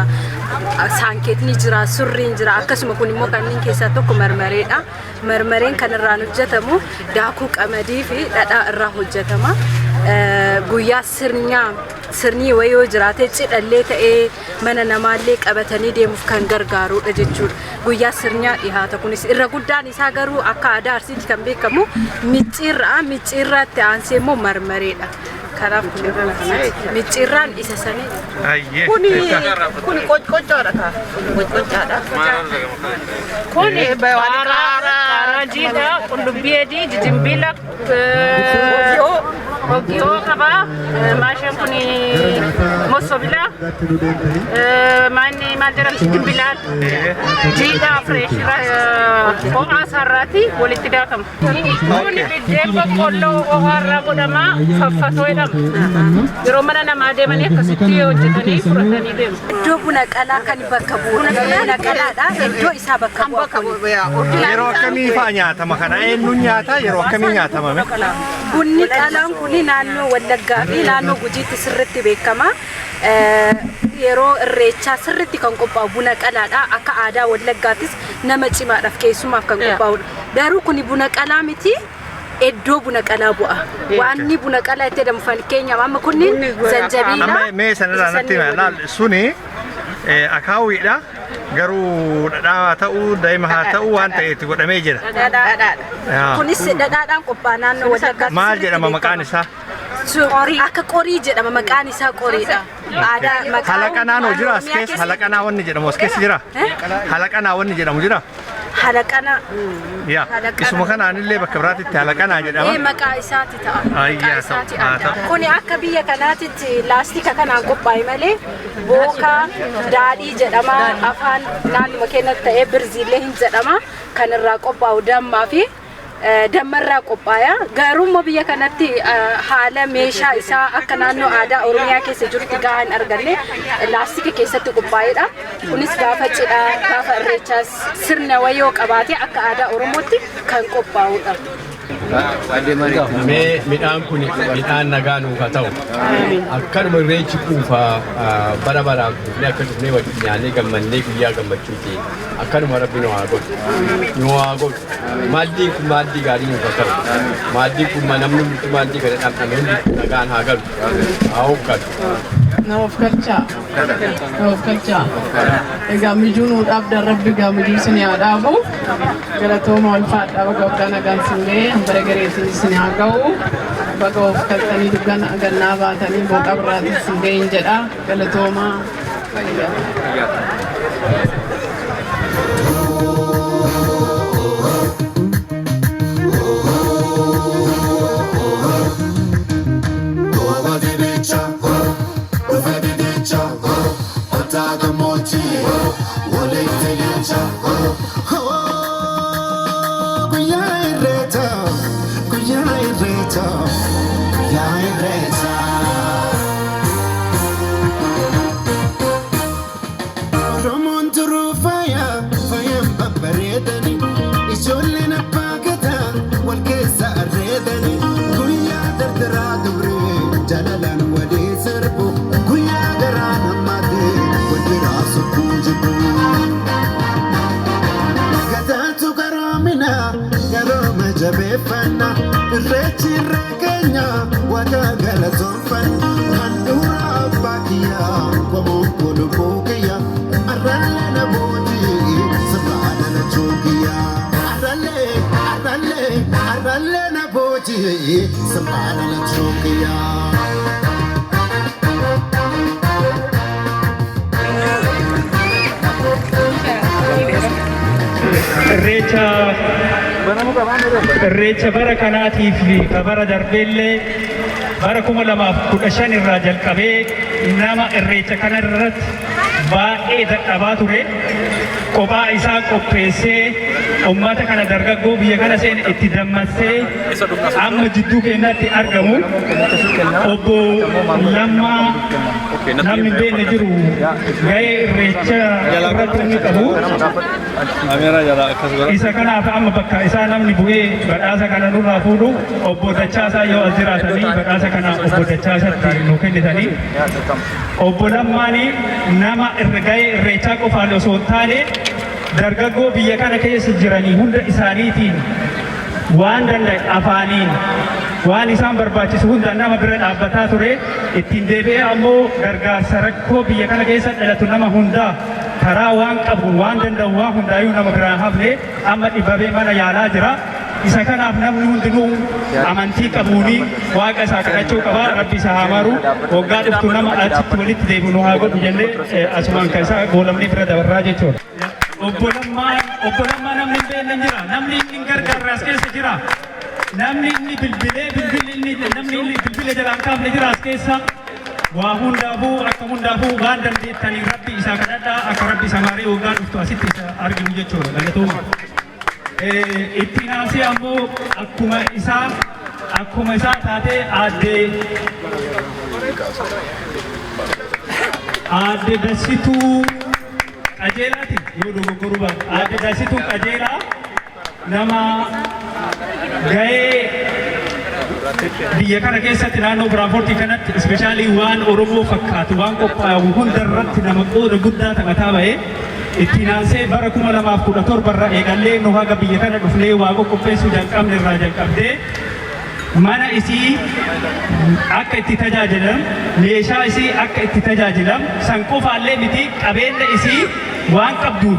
saankeetni jira, surriin jira. Akkasuma kun immoo kanneen keessaa tokko marmareedha. Marmareen kan irraan hojjetamu daakuu qamadii fi dhadhaa irraa hojjetama. Guyyaa sirnaa sirni wayii yoo jiraate cidhallee ta'ee mana namaallee qabatanii deemuuf kan gargaarudha jechuudha. Guyyaa sirnaa dhihaata kunis irra guddaan isaa garuu akka aadaa Arsiitti kan beekamu micciirraa micciirraatti aansee immoo marmareedha. Kanaaf kun irra micciirraan isa sanii. Kuni kuni qoccoodha kaa. Qoccoodha. Kuni qaaraa jiidhaa, qullubbii adii, jijimbiila, hoggiyoo qabaa. Maasheen kun mosobila. Maanni maal jedhamti dimbilaal. Jiidhaa fireeshira ho'aa isaarraati walitti daakama. Kuni biddeen boqqolloo ho'aarraa godhama faffatoo jedhama. Yeroo mana namaa deemanii akkasitti hojjetanii fudhatanii deemu. Iddoo buna qalaa kan bakka bu'uudha. Buna qalaadha. Iddoo isaa bakka bu'a kun. Yeroo akkamii fa'a nyaatama kana? Eenyuun nyaata? Yeroo akkamii nyaatama? Bunni qalaan kun naannoo Wallaggaa fi naannoo Gujiitti sirriitti beekama. Yeroo irreechaa sirriitti kan qophaa'u buna qalaadha. Akka aadaa Wallaggaattis nama cimaadhaaf keessumaaf kan qophaa'udha. Garuu kun buna qalaa miti. Iddoo buna qalaa bu'a. Waanni buna qalaa itti jedhamu fakkeenyaaf amma kunniin zanjabiila. Amma mee sanarraa natti hima. Laal suni akaawiidha. Garuu dhadhaa haa ta'uu daa'ima haa ta'uu waan ta'eetti godhamee jira. Dhadhaadha. Kunis dhadhaadhaan qophaa'a naannoo Wallaggaatti. Maal jedhama maqaan isaa? Akka qorii jedhama maqaan isaa qoriidha. Aadaa maqaa. Halaqanaan hoo jira as keessa? Halaqanaa wanni jedhamu as keessa jira? Halaqanaa wanni jedhamu jira? Halaqana. Yaa isuma kanaanillee bakka biraatitti halaqanaa jedhama. Maqaa isaati ta'a. Maqaa Ayyaa isaati ta'u. adda. Kuni akka biyya kanaatitti laastika kanaan qophaa'e malee bookaa daadhii jedhama afaan naannuma keenyatti ta'ee birziillee hin jedhama kan irraa qophaa'u dammaa fi dammarraa qophaaya. Garuu immoo biyya kanatti haala meeshaa isaa akka naannoo aadaa Oromiyaa keessa jirutti gahaa hin arganne laastika keessatti qophaa'edha. Kunis gaafa cidhaa, gaafa irreechaas sirna wayii qabaatee akka aadaa Oromootti kan qophaa'udha. Mee midhaan kun midhaan nagaa nuuf haa ta'u. Akkanuma irreechi quufaa bara baraan quufnee akka dhufnee wajjin nyaannee gammannee guyyaa gammachuuti. Akkanuma Rabbi nu haa godhu. Nu haa godhu. Maaddiin kun maaddii gaarii nuuf haa ta'u. Maaddiin kun namni hundumtuu maaddii kana dhamdhame hundi nagaan haa galu. Haa hoggatu. Na of galchaa. Na of galchaa. Egaa mijuu nuu dhaabdan Rabbi egaa mijuu isin haa dhaabu. Galatooma ulfaadhaa baga waggaa nagaan isin ga'e hambara gareetiin isin haa ga'u. Baga of galtanii duggana gannaa baatanii booqa biraatiin isin ga'een jedha. Galatooma. Goba didicha, dhufe didicha, otaa gammoojjii, walitti didicha. Guyyaa irreecha, guyyaa irreecha, guyyaa irreecha. Oromoon turuu faaya, faayaan babbareedani, ijoolleen abbaa gadaa wal keessa arreedani, guyyaa dardaraa dubree jaalalaan walii sirbu, guyyaa garaa namaatti wal biraa sokkuu jibbu. Gadaatu garoomina, garooma jabeeffanna, irreechi irree keenya waaqa galatoonfanna, handhuura abbaa kiyyaa, qomoon koo lubbuu kiyya, arrallee na boojii, sirraa dhalachuu kiyya. Arrallee, arrallee, arrallee na boojii, sirraa dhalachuu kiyya. Irreecha bara kanaatiif ka bara darbeellee Bara 2015 irraa jalqabee nama irreecha kana irratti baay'ee dadhabaa ture. Kophaa isaa qopheessee ummata kana, dargaggoo biyya kana seene itti dammassee amma jidduu keenyatti argamu. Obbo Lammaa namni hin beekne jiru, gahee irreecha irratti inni qabu. Isa kanaaf amma bakka isaa namni bu'ee badhaasa kana nurraa fuudhu obbo Dachaasaa yoo as jiraatanii, badhaasa kana obbo Dachaasatti nu kennitanii. Obbo Lammaani nama gahee irreechaa qofaan osoo hin taane, dargaggoo biyya kana keessa jiranii hunda isaaniitiin waan danda'e afaaniin waan isaan barbaachisu hunda nama bira dhaabbataa ture. Ittiin deebi'ee ammoo gargaarsa rakkoo biyya kana keessa dhalatu nama hundaa karaa waan qabu, waan danda'u, waan hundaayyuu nama biraan hafne. Amma dhibamee mana yaalaa jira. Isa kanaaf namni hundinuu amantii qabuuni waaqa isaa kadhachuu qaba. Rabbi isa haa maaru. Waggaa dhuftu nama achitti walitti deebi'u nu haa godhu jennee asumaan kan isaa goolamnee bira dabarraa jechuudha. Obbo Lammaa namni hin beekne jira. Namni inni hin gargaarre as keessa jira. Namni inni bilbilee bilbilli inni namni inni bilbila jalaan kaafne jira as keessa. Waa hundaafuu, akka hundaafuu waan dandeettanii rabbi isaa kadhadhaa, akka rabbi isa maaree waggaa dhuftu asitti isa arginu jechuudha. Galatooma. Ittiin aansee ammoo akkuma isaa taatee aadde Dasituu Qajeelaati, yoo dogoggoruu baate, aadde Dasituu Qajeelaa nama gahee biyya kana keessatti naannoo Biraanfoortii kanatti especially waan Oromoo fakkaatu waan qophaa'u hundarratti nama qooda guddaa taphataa ba'e. Ittiin aansee bara 2017 irraa eegallee nu haga biyya kana dhufnee waa qopheessuu jalqabne irraa jalqabdee mana isii akka itti tajaajilan, meeshaa isii akka itti tajaajilan, san qofaallee miti, qabeenya isii waan qabduun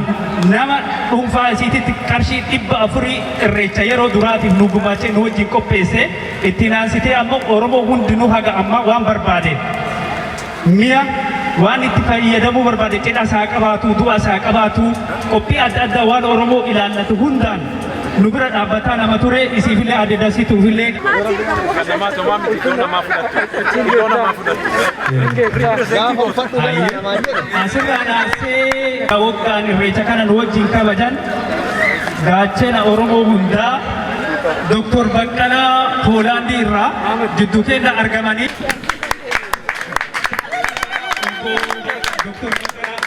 nama dhuunfaa isiititti qarshii 400 irreecha yeroo duraatiif nu gumaachee nu wajjin qopheesse. Ittiin aansitee ammoo Oromoo hundinuu haga ammaa waan barbaade, mi'a waan itti fayyadamuu barbaade, cidha isaa qabaatu, du'a isaa qabaatu, qophii adda addaa waan Oromoo ilaallatu hundaan nu bira dhaabbataa nama ture. Isiifillee, adde Dasituufillee. Namaa somaa miti, iddoo namaa fudhattu. Iddoo namaa fudhattu. Asirraa naasee waggaan irreecha kana nu wajjin kabajan, gaachana Oromoo hundaa, Doktor Baqqalaa Poolaandii irraa jidduu keenya argamanii. Doktor Baqqalaa.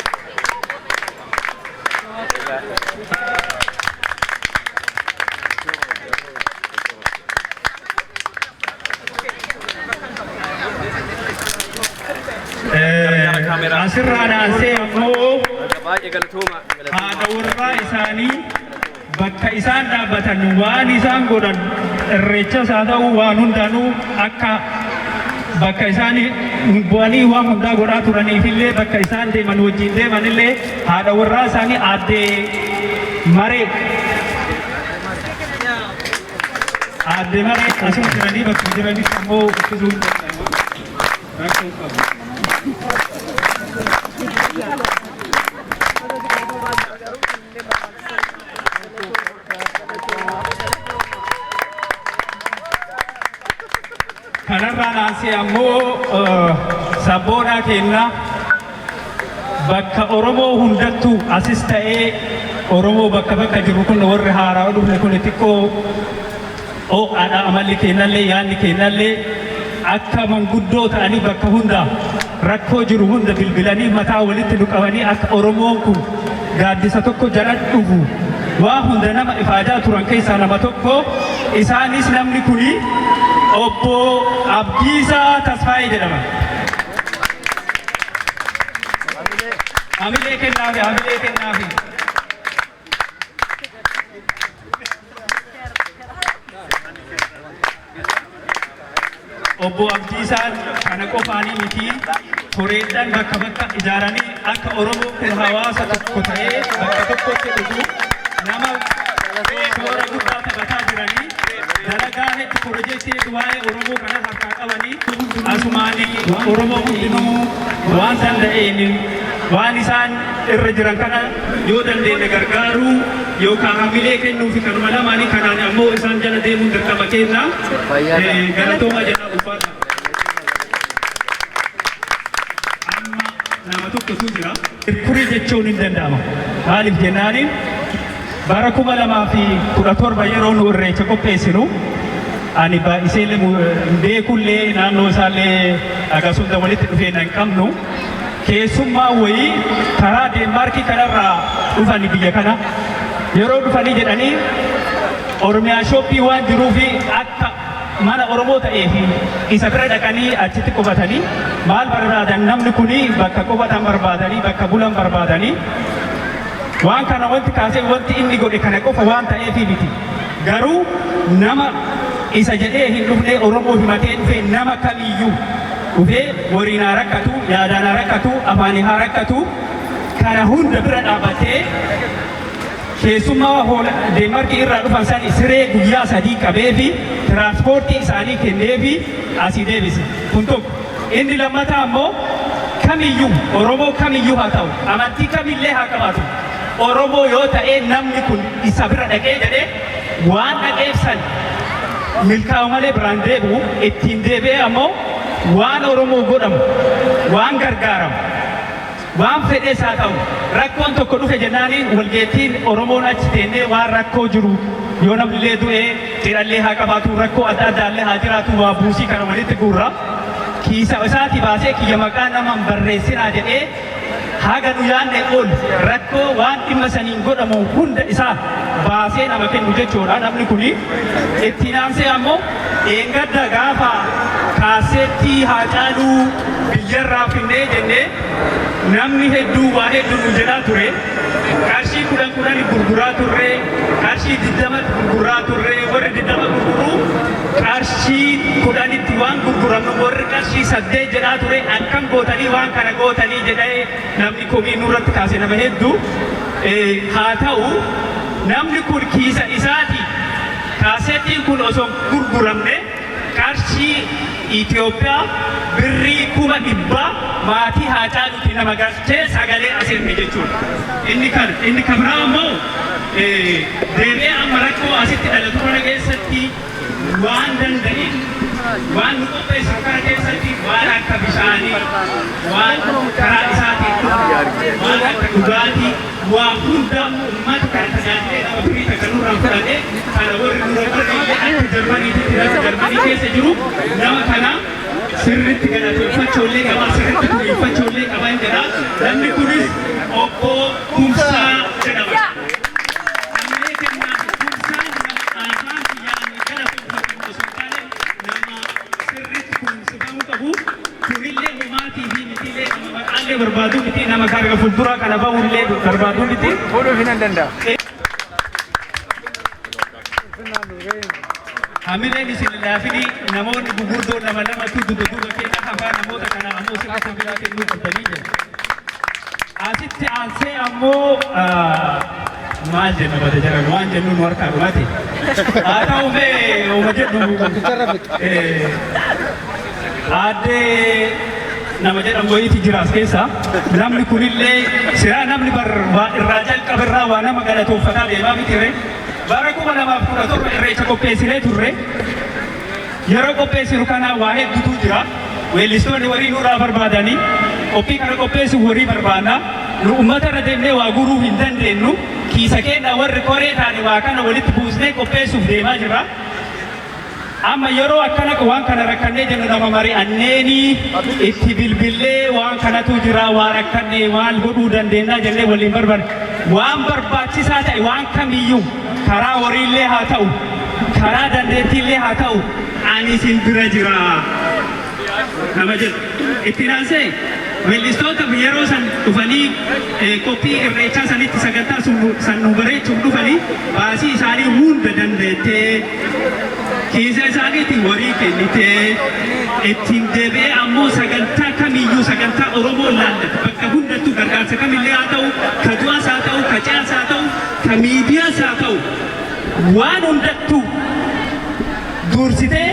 Asirraa naasee ammoo Baay'ee galatooma. haadha warraa isaanii, bakka isaan dhaabbatan, waan isaan godhan, irreechas haa ta'u waan hundaanuu akka bakka isaan bu'anii waan hundaa godhaa turaniifillee, bakka isaan deeman wajjin deemanillee, haadha warraa isaanii aadde Maree asuma jiranii, bakka jiranitti ammoo uffisuun rakkoo qabu. Kanarraa naasee ammoo sabboonaa keenya, bakka Oromoo hundattuu asis ta'ee Oromoo bakka bakka jiru kun, warri haaraa dhufne kun xiqqoo ho'aadha amalli keenyallee, yaadni keenyallee. Akka manguddoo ta'anii bakka hunda rakkoo jiru hunda bilbilanii mataa walitti nu qabanii akka Oromoon kun gaaddisa tokko jala dhufu waa hunda nama ifaajaa turan keessaa nama tokko. Isaanis namni kuni obbo Abdiisaa Tasfaayee jedhama. Hamilee kennaafi, hamilee kennaafi. Obbo Abdiisaan kana qofaanii miti, koreedhaan bakka bakka ijaaranii akka Oromoo kun hawaasa tokko ta'ee bakka tokkotti dhufu nama toora guddaa taphataa jiranii, dalagaa hedduu, piroojeektii hedduu waa'ee Oromoo kanas harkaa qabanii. Asumaanii Oromoo hundinuu waan danda'een waan isaan irra jiran kana yoo dandeenye gargaaruu yookaan hamilee kennuu fi kanuma lamaanii kanaan ammoo isaan jala deemuun dirqama keenya. Galatooma jedha, ulfaata. Nama tokkotu jira. Kurii jechuun hin danda'ama. Maaliif jennaaniin, bara 2017 yeroo nu irreecha qopheessinu, ani baay'iseellee hin beekullee, naannoo isaallee akkasuma walitti dhufeenya hin qabnu. Keessummaa wayii karaa Deenmaarkii kanarraa dhufani biyya kana. Yeroo dhufanii jedhanii, Oromiyaa shop waan jiruufi akka mana Oromoo ta'ee fi isa bira dhaqanii achitti qubatanii, maal barbaadan, namni kuni bakka qubatan barbaadanii, bakka bulan barbaadanii. Waan kana wanti kaasee, wanti inni godhe kana qofa waan ta'eefi miti. Garuu nama isa jedhee hin dhufne, Oromoo himatee dhufe, nama kamiyyuu dhufee wariin haa rakkatu, yaadaan haa rakkatu, afaanii haa rakkatu, kana hunda bira dhaabbatee, keessummaa hoola Deenmaarkii irraa dhufan san siree guyyaa 3 qabee fi tiraanspoortii isaanii kennee fi asii deebise. Kun tokko. Inni lammataa ammoo, kamiyyuu, Oromoo kamiyyuu haa ta'u, amantii kamillee haa qabaatu, Oromoo yoo ta'e, namni kun isa bira dhaqee jedhee waan dhaqeef san milkaa'u malee biraan deebi'u. Ittiin deebi'ee ammoo waan Oromoo godhamu, waan gargaaramu, waan fedhees haa ta'u, rakkoon tokko dhufe jennaani, walgeettiin Oromoon achi teennee waan rakkoo jiru, yoo namnillee du'ee, cidhallee haa qabaatu, rakkoo adda addaallee haa jiraatu, waa buusii kana walitti guurra. Kiisa isaati baasee, "Kiyya maqaa nama hin barreessinaa" jedhee, haga nu yaadne ol rakkoo waan dhimma saniin godhamu hunda isaa baasee nama kennu jechuudha namni kuni. Ittiin aansee ammoo, eengadda gaafa kaaseettii Haacaaluu biyyarraa finnee jennee, namni hedduu waa hedduu nu jedhaa ture. Qarshii 10 10 gurguraa turre, qarshii 20 gurguraa turre. Warri 20 gurguruu qarshii 10tti waan gurguramnu, warri qarshii 8 jedhaa ture. "Akkam gootanii waan kana gootanii?" jedhee namni komii nurratti kaase nama hedduu. Haa ta'u, namni kun kiisa isaati kaasettiin kun osoo gurguramne qarshii Itoophiyaa birrii 100,000 maatii Haacaaluutti nama galchee sagalee asirre jechuudha. Inni kan inni kan biraa ammoo, deebi'ee amma rakkoo asitti dhalatu kana keessatti waan danda'in, waan nu qopheessu kana keessatti, waan akka bishaanii, waan karaa isaatiin dhufu, waan akka dhugaatii, waa hunda uummata kana tajaajilee, nama firii takka nurraan fudhatee kana, warri nurra barreesse akka Jarmaniitti, nama Jarmanii keessa jiru, nama kana sirritti galateeffachuullee qaba, sirritti kunuunfachuullee qaban jedha. Namni kunis Obbo Kumsaa jedhama. Hamilee kennaa Kumsaan nama afaan kiyyaan galateeffatamu osoo hin taane, nama sirritti kunuunsifamuu qabu. Kunillee homaatii fi mitiilee nama maqaallee barbaaduu miti, nama karga fuulduraa kana bahullee barbaaduu miti. Fuudhuuf hin danda'a. Hamileen isin laafini, namoonni gugurdoon nama lamatu duuba duuba keenya hafaa, namoota kana ammoo sirriitti hamilee kennuu qabdanii jedha. Asitti aansee ammoo maal jenna, bada jaran waan jennu nu harkaa dhumate. Haa ta'u mee, uma jedhu, aaddee nama jedhamu wayiiti jira as keessa. Namni kunillee siraa namni bar waa irraa jalqabe irraa waa nama galatooffataa deemaa miti. Bara 2017 irreecha qopheessinee turre. Yeroo qopheessinu kana waa hedduutu jira. Weellistoonni warii nurraa barbaadanii, qophii kana qopheessuuf horii barbaanna. Nu uummata irra deemnee waa guruu hin dandeenyu. Kiisa keenya warri koree taane waa kana walitti buusnee qopheessuuf deemaa jirra. Amma yeroo akkana waan kana rakkannee jennu, nama mari'anneenii itti bilbillee, waan kanatu jira, waa rakkanne, maal godhuu dandeenya jennee waliin barbaanne. Waan barbaachisaa ta'e waan kamiyyuu, karaa horiillee haa ta'u, karaa dandeettiillee haa ta'u, ani isin bira jira nama jedhu. Itti aansee, weellistoota yeroo san dhufanii qophii irreechaa sanitti sagantaa san nu bareechuuf dhufanii, baasii isaanii hunda dandeettee, kiisa isaaniitiin horii kennitee, ittiin deebi'ee ammoo sagantaa kamiyyuu, sagantaa Oromoo laallatu bakka hundattuu, gargaarsa kamillee haa ta'u, ka du'as haa ta'u, ka ce'as haa ta'u, ka miidiyaas haa ta'u, waan hundattuu dursitee,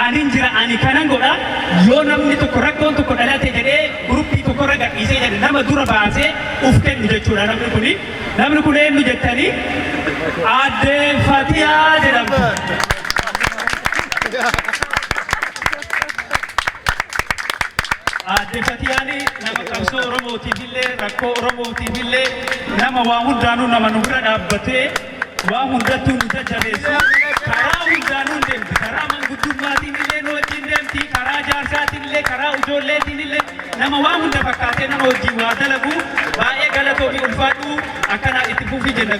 "Anin jira, ani kanan godha, yoo namni tokko rakkoon tokko dhalate" jedhee guruppii tokko irra gadhiisee jedhe, nama dura baasee uf kennu jechuudha namni kuni. Namni kun eenyu jettanii, Aadde Fatiyaa jedhamti. Aadde Aadde Fatiyaani nama qabsoo Oromootiif illee, rakkoo Oromootiif illee, nama waa hundaanuu nama nu bira dhaabbatee waa hundattuu nu jajjabeessu. Karaa hundaanuu deemti. Karaa manguddummaatiin illee nu wajjin deemti. Karaa jaarsaatiin illee, karaa ijoolleetiin illee, nama waa hunda fakkaatee nama wajjin waa dalagu. Baay'ee galatoomi, ulfaadhu, akkanaa itti fufii jenna.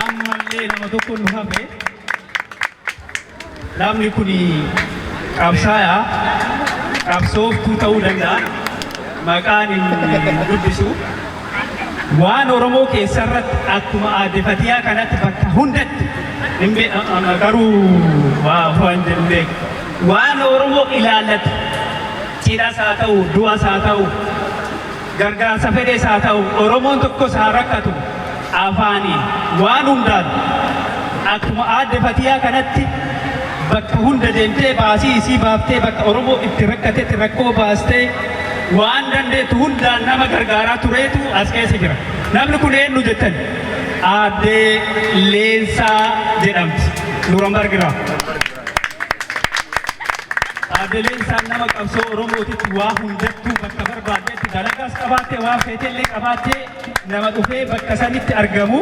Ammallee nama tokko nu hafe. Namni kun qabsaayaa, qabsooftuu ta'uu danda'a. Maqaan hin dubbisu. Waan Oromoo keessarratti akkuma Aadde Fatiyaa kanatti bakka hundatti hin garuu waan jennee waan Oromoo ilaallatu, cidhas haa ta'u, du'as haa ta'u, gargaarsa fedhes haa ta'u, Oromoon tokkos haa rakkatu, afaanii waan hundaan akkuma Aadde Fatiyaa kanatti bakka hunda deemtee, baasii isii baaftee, bakka Oromoo itti rakkatetti rakkoo baastee, waan dandeettu hundaan nama gargaaraa tureetu as keessa jira. Namni kun eenyu jettan? Aadde Leensaa jedhamti. Nurambargiraa. Aadde Leensaan nama qabsoo Oromootitti waa hundattuu bakka barbaaddetti dalagaas qabaattee, waan feetellee qabaattee, nama dhufee bakka sanitti argamu,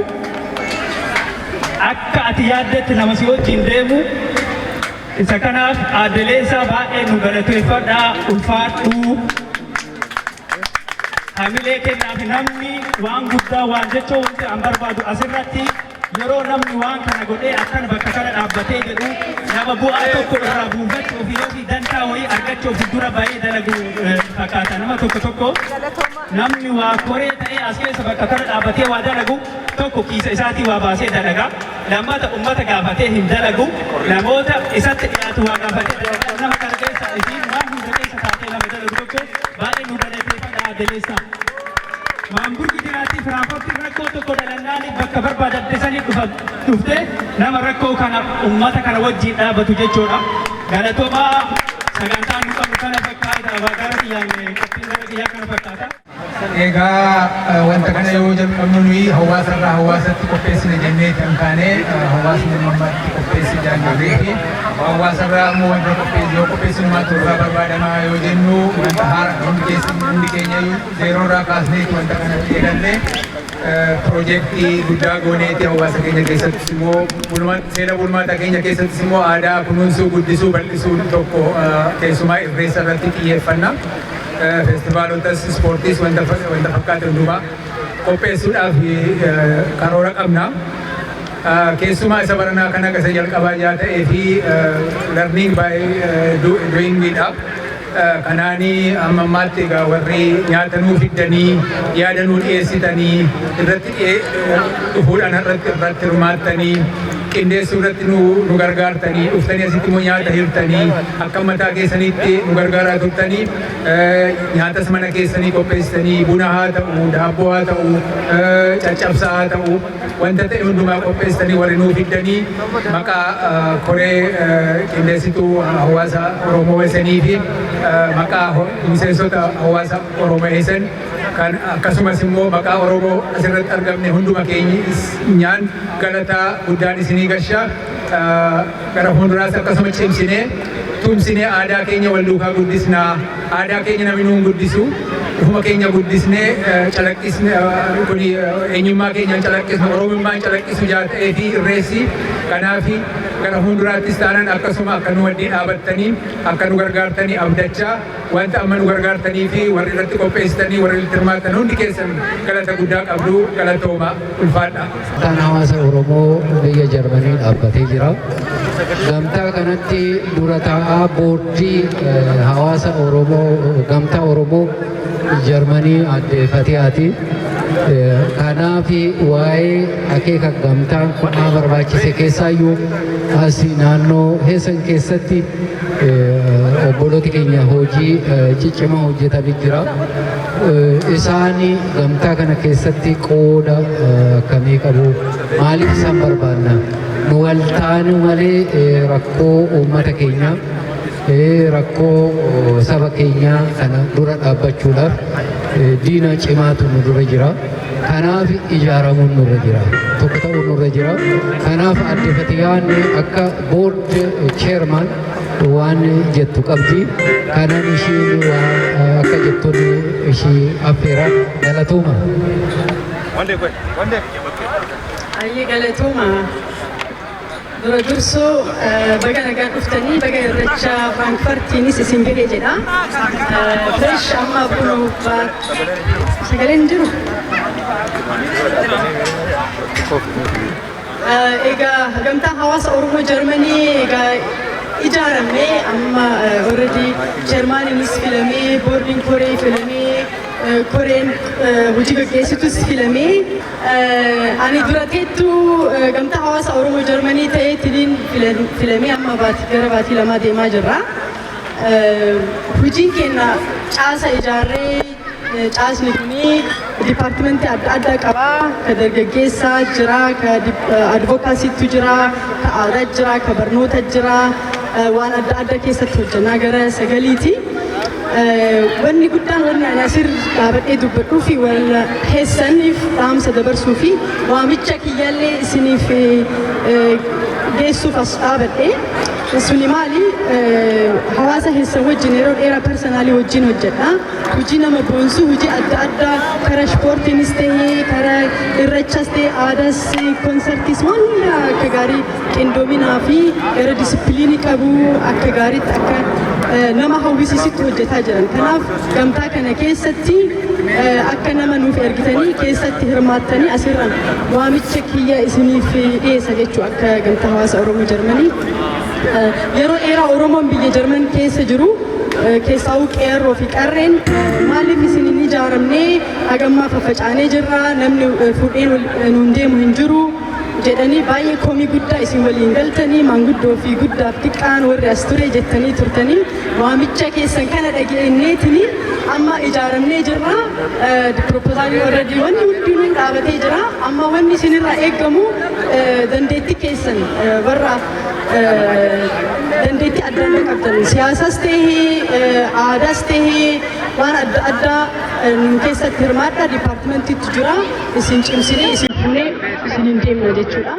akka ati yaaddetti nama si wajjin deemu. Isa kanaaf Aadde Leensaa baay'ee nu galateeffadhaa, ulfaadhuu. Hamilee kennaaf namni waan guddaa waan jechuu wanti an barbaadu asirratti, yeroo namni waan kana godhee akkana bakka kana dhaabbatee jedhu, nama bu'aa tokko irraa buufachuuf yookiin dantaa wayii argachuuf dura baay'ee dalagu fakkaata nama tokko tokko. Namni waa koree ta'ee as keessa bakka kana dhaabbatee waa dalagu tokko kiisa isaatii waa baasee dalaga. Lammata ummata gaafatee hin dalagu. Namoota isatti dhiyaatu waa gaafatee dalaga. Nama kana keessa isiin waan hunda keessa taatee nama dalagu tokko, baay'ee nu galateeffadha, Aadde Leensaa. Maamburgi jiraatti, Firaankfurti rakkoo tokko dalannaan bakka barbaadamte sanii dhuftee nama rakkoo kana ummata kana wajjin dhaabatu jechuudha. Galatoomaa, sagantaan nu qabnu kana fakkaata. Gara kiyyaan qophiin gara kiyyaa kana fakkaata. Egaa wanta kana yoo jalqabnu, nuyi hawaasa irraa hawaasatti qopheessine jennee kan kaane, hawaasni ummatti qopheesse jaanjarree fi hawaasa irraa immoo wanta qopheesse yoo qopheessinu maaltu irraa barbaadamaa yoo jennu, wanta haara hundi keessa, hundi keenya zero irraa kaasneeti wanta kana eegalle. Piroojeektii guddaa gooneeti hawaasa keenya keessattis immoo seera bulmaata keenya keessattis immoo aadaa kunuunsuu, guddisuu, bal'isuun tokko, keessumaa Irreessa irratti xiyyeeffanna. Feestivaalotas, ispoortiis, wanta fakkaatan hundumaa qopheessuudhaaf karoora qabna. Keessumaa isa baranaa kana gasa jalqabaa jaa ta'ee fi learning by doingidha. Kanaanii amma ammaatti egaa warri nyaata nuu fiddanii, yaada nuu dhiyeessitanii, irratti dhufuudhaan irratti hirmaattanii, qindeessuu irratti nu gargaartanii, dhuftanii asitti immoo nyaata hirtanii, akka mataa keessaniitti nu gargaaraa turtanii, nyaatas mana keessanii qopheessitanii, buna haa ta'u, daabboo haa ta'u, caccabsaa haa ta'u, wanta ta'e hundumaa qopheessitanii warri nuu fiddanii, maqaa koree qindeessituu hawaasa Oromoo Eesanii fi maqaa miseensota hawaasa Oromoo Eesan kan akkasumas immoo maqaa Oromoo asirratti argamne hunduma keenyaan galataa guddaan isinii gashaa. Gara fuulduraas akkasuma cimsinee tumsinee aadaa keenya wal duukaa guddisnaa. Aadaa keenya namni nuun guddisu, ufuma keenya guddisnee calaqqisne. Kuni eenyummaa keenyaan calaqqisnu, Oromummaan calaqqisu jaa ta'ee fi Irreessi. Kanaafi gara fuulduraattis taanaan akkasuma akka nu wajjin dhaabattanii akka nu gargaartanii abdachaa, wanta amma nu gargaartanii fi warri irratti qopheessitanii, warri irratti hirmaattan hundi keessan galata guddaa qabdu. Galatooma, ulfaadha. Gamtaan hawaasa Oromoo biyya Jarmanii dhaabbatee jira. Gamtaa kanatti dura taa'aa boordii hawaasa Oromoo, gamtaa Oromoo Jarmanii Aadde Fatiyaati. Kanaaf waa'ee akeeka gamtaan kun maa barbaachise, keessaayyuu as naannoo Heesan keessatti obbolooti keenya hojii ciccimaa hojjetanii jira. Isaan gamtaa kana keessatti qooda akkamii qabu? Maaliif isaan barbaanna? Nu wal taanu malee rakkoo uummata keenyaa, rakkoo saba keenyaa kana dura dhaabbachuudhaaf diina cimaatu nu dura jira. Kanaaf ijaaramuun nurra jira. Tokko ta'uun nurra jira. Kanaaf Aadde Fatiyaan akka board chairman Waan jettu qabdi. Kanan ishiin akka jettuun ishii affeera, galatooma. Ayyee, galatooma. Dura dursoo baga nagaan dhuftanii, baga Irreecha Firaankifartiinis isin gahe jedha. Fresh amma kun sagaleen jiru. Egaa Gamtaa Hawaasa Oromoo Jarmanii egaa ijaaramee amma already chairmaniinis filamee, boordiin koree filamee, koreen hojii gaggeessitus filamee, ani dura teettuu Gamtaa Hawaasa Oromoo Jarmanii ta'eetiin filamee amma gara baatii 2 deemaa jirra. Hojiin keenya caasa ijaarree, caasni kuni dipaartimentii adda addaa qaba. Ka dargaggeessaa jira, ka advocacytu jira, ka aadaa jira, ka barnoota jira. Waan adda addaa keessatti hojjannaa gara sagaliiti. Wanni guddaan wanni ani asir dhaabadhee dubbadhuu fi wal keessaniif dhaamsa dabarsuu fi waamicha kiyyaallee isiniif geessuuf as dhaabadhe. Suni maali? Hawaasa keessan wajjin yeroo dheeraa personally wajjin hojjedha. Hojii nama boonsu, hojii adda addaa karaa ispoortiinis ta'ee, karaa Irreechas ta'ee, aadaas, konsertiis, waan hunda akka gaarii qindoominaa fi gara disipiliinii qabu akka gaariitti akka nama hawwisiisutti hojjetaa jiran. Kanaaf gamtaa kana keessatti akka nama nuuf ergitanii keessatti hirmaattanii asirraan waamicha kiyya isiniif dhiyeessa jechuu akka Gamtaa Hawaasa Oromoo Jarmanii. Yeroo dheeraa Oromoon biyya Jarman keessa jiru, keessaa'uu qeerroo fi qarreen, maaliif isin hin ijaaramnee, hagammaa faffacaanee jirra, namni fuudheen nuun deemu hin jiru jedhanii baay'ee komii guddaa isin waliin galtanii, maanguddoo fi guddaaf xiqqaan warri as ture jettanii turtanii, waamicha keessan kana dhageenyeetini amma ijaaramnee jirra. Proposalii already wanni hundinuu dhaabatee jira. Amma wanni isinirraa eeggamu dandeettii keessan, warra dandeettii adda addaa qabdan, siyaasas ta'ee aadaas ta'ee waan adda addaa nu keessatti hirmaadha. Dipaartimentiitu jira, isin cimsinee isin fuunee isiniin deemna jechuudha.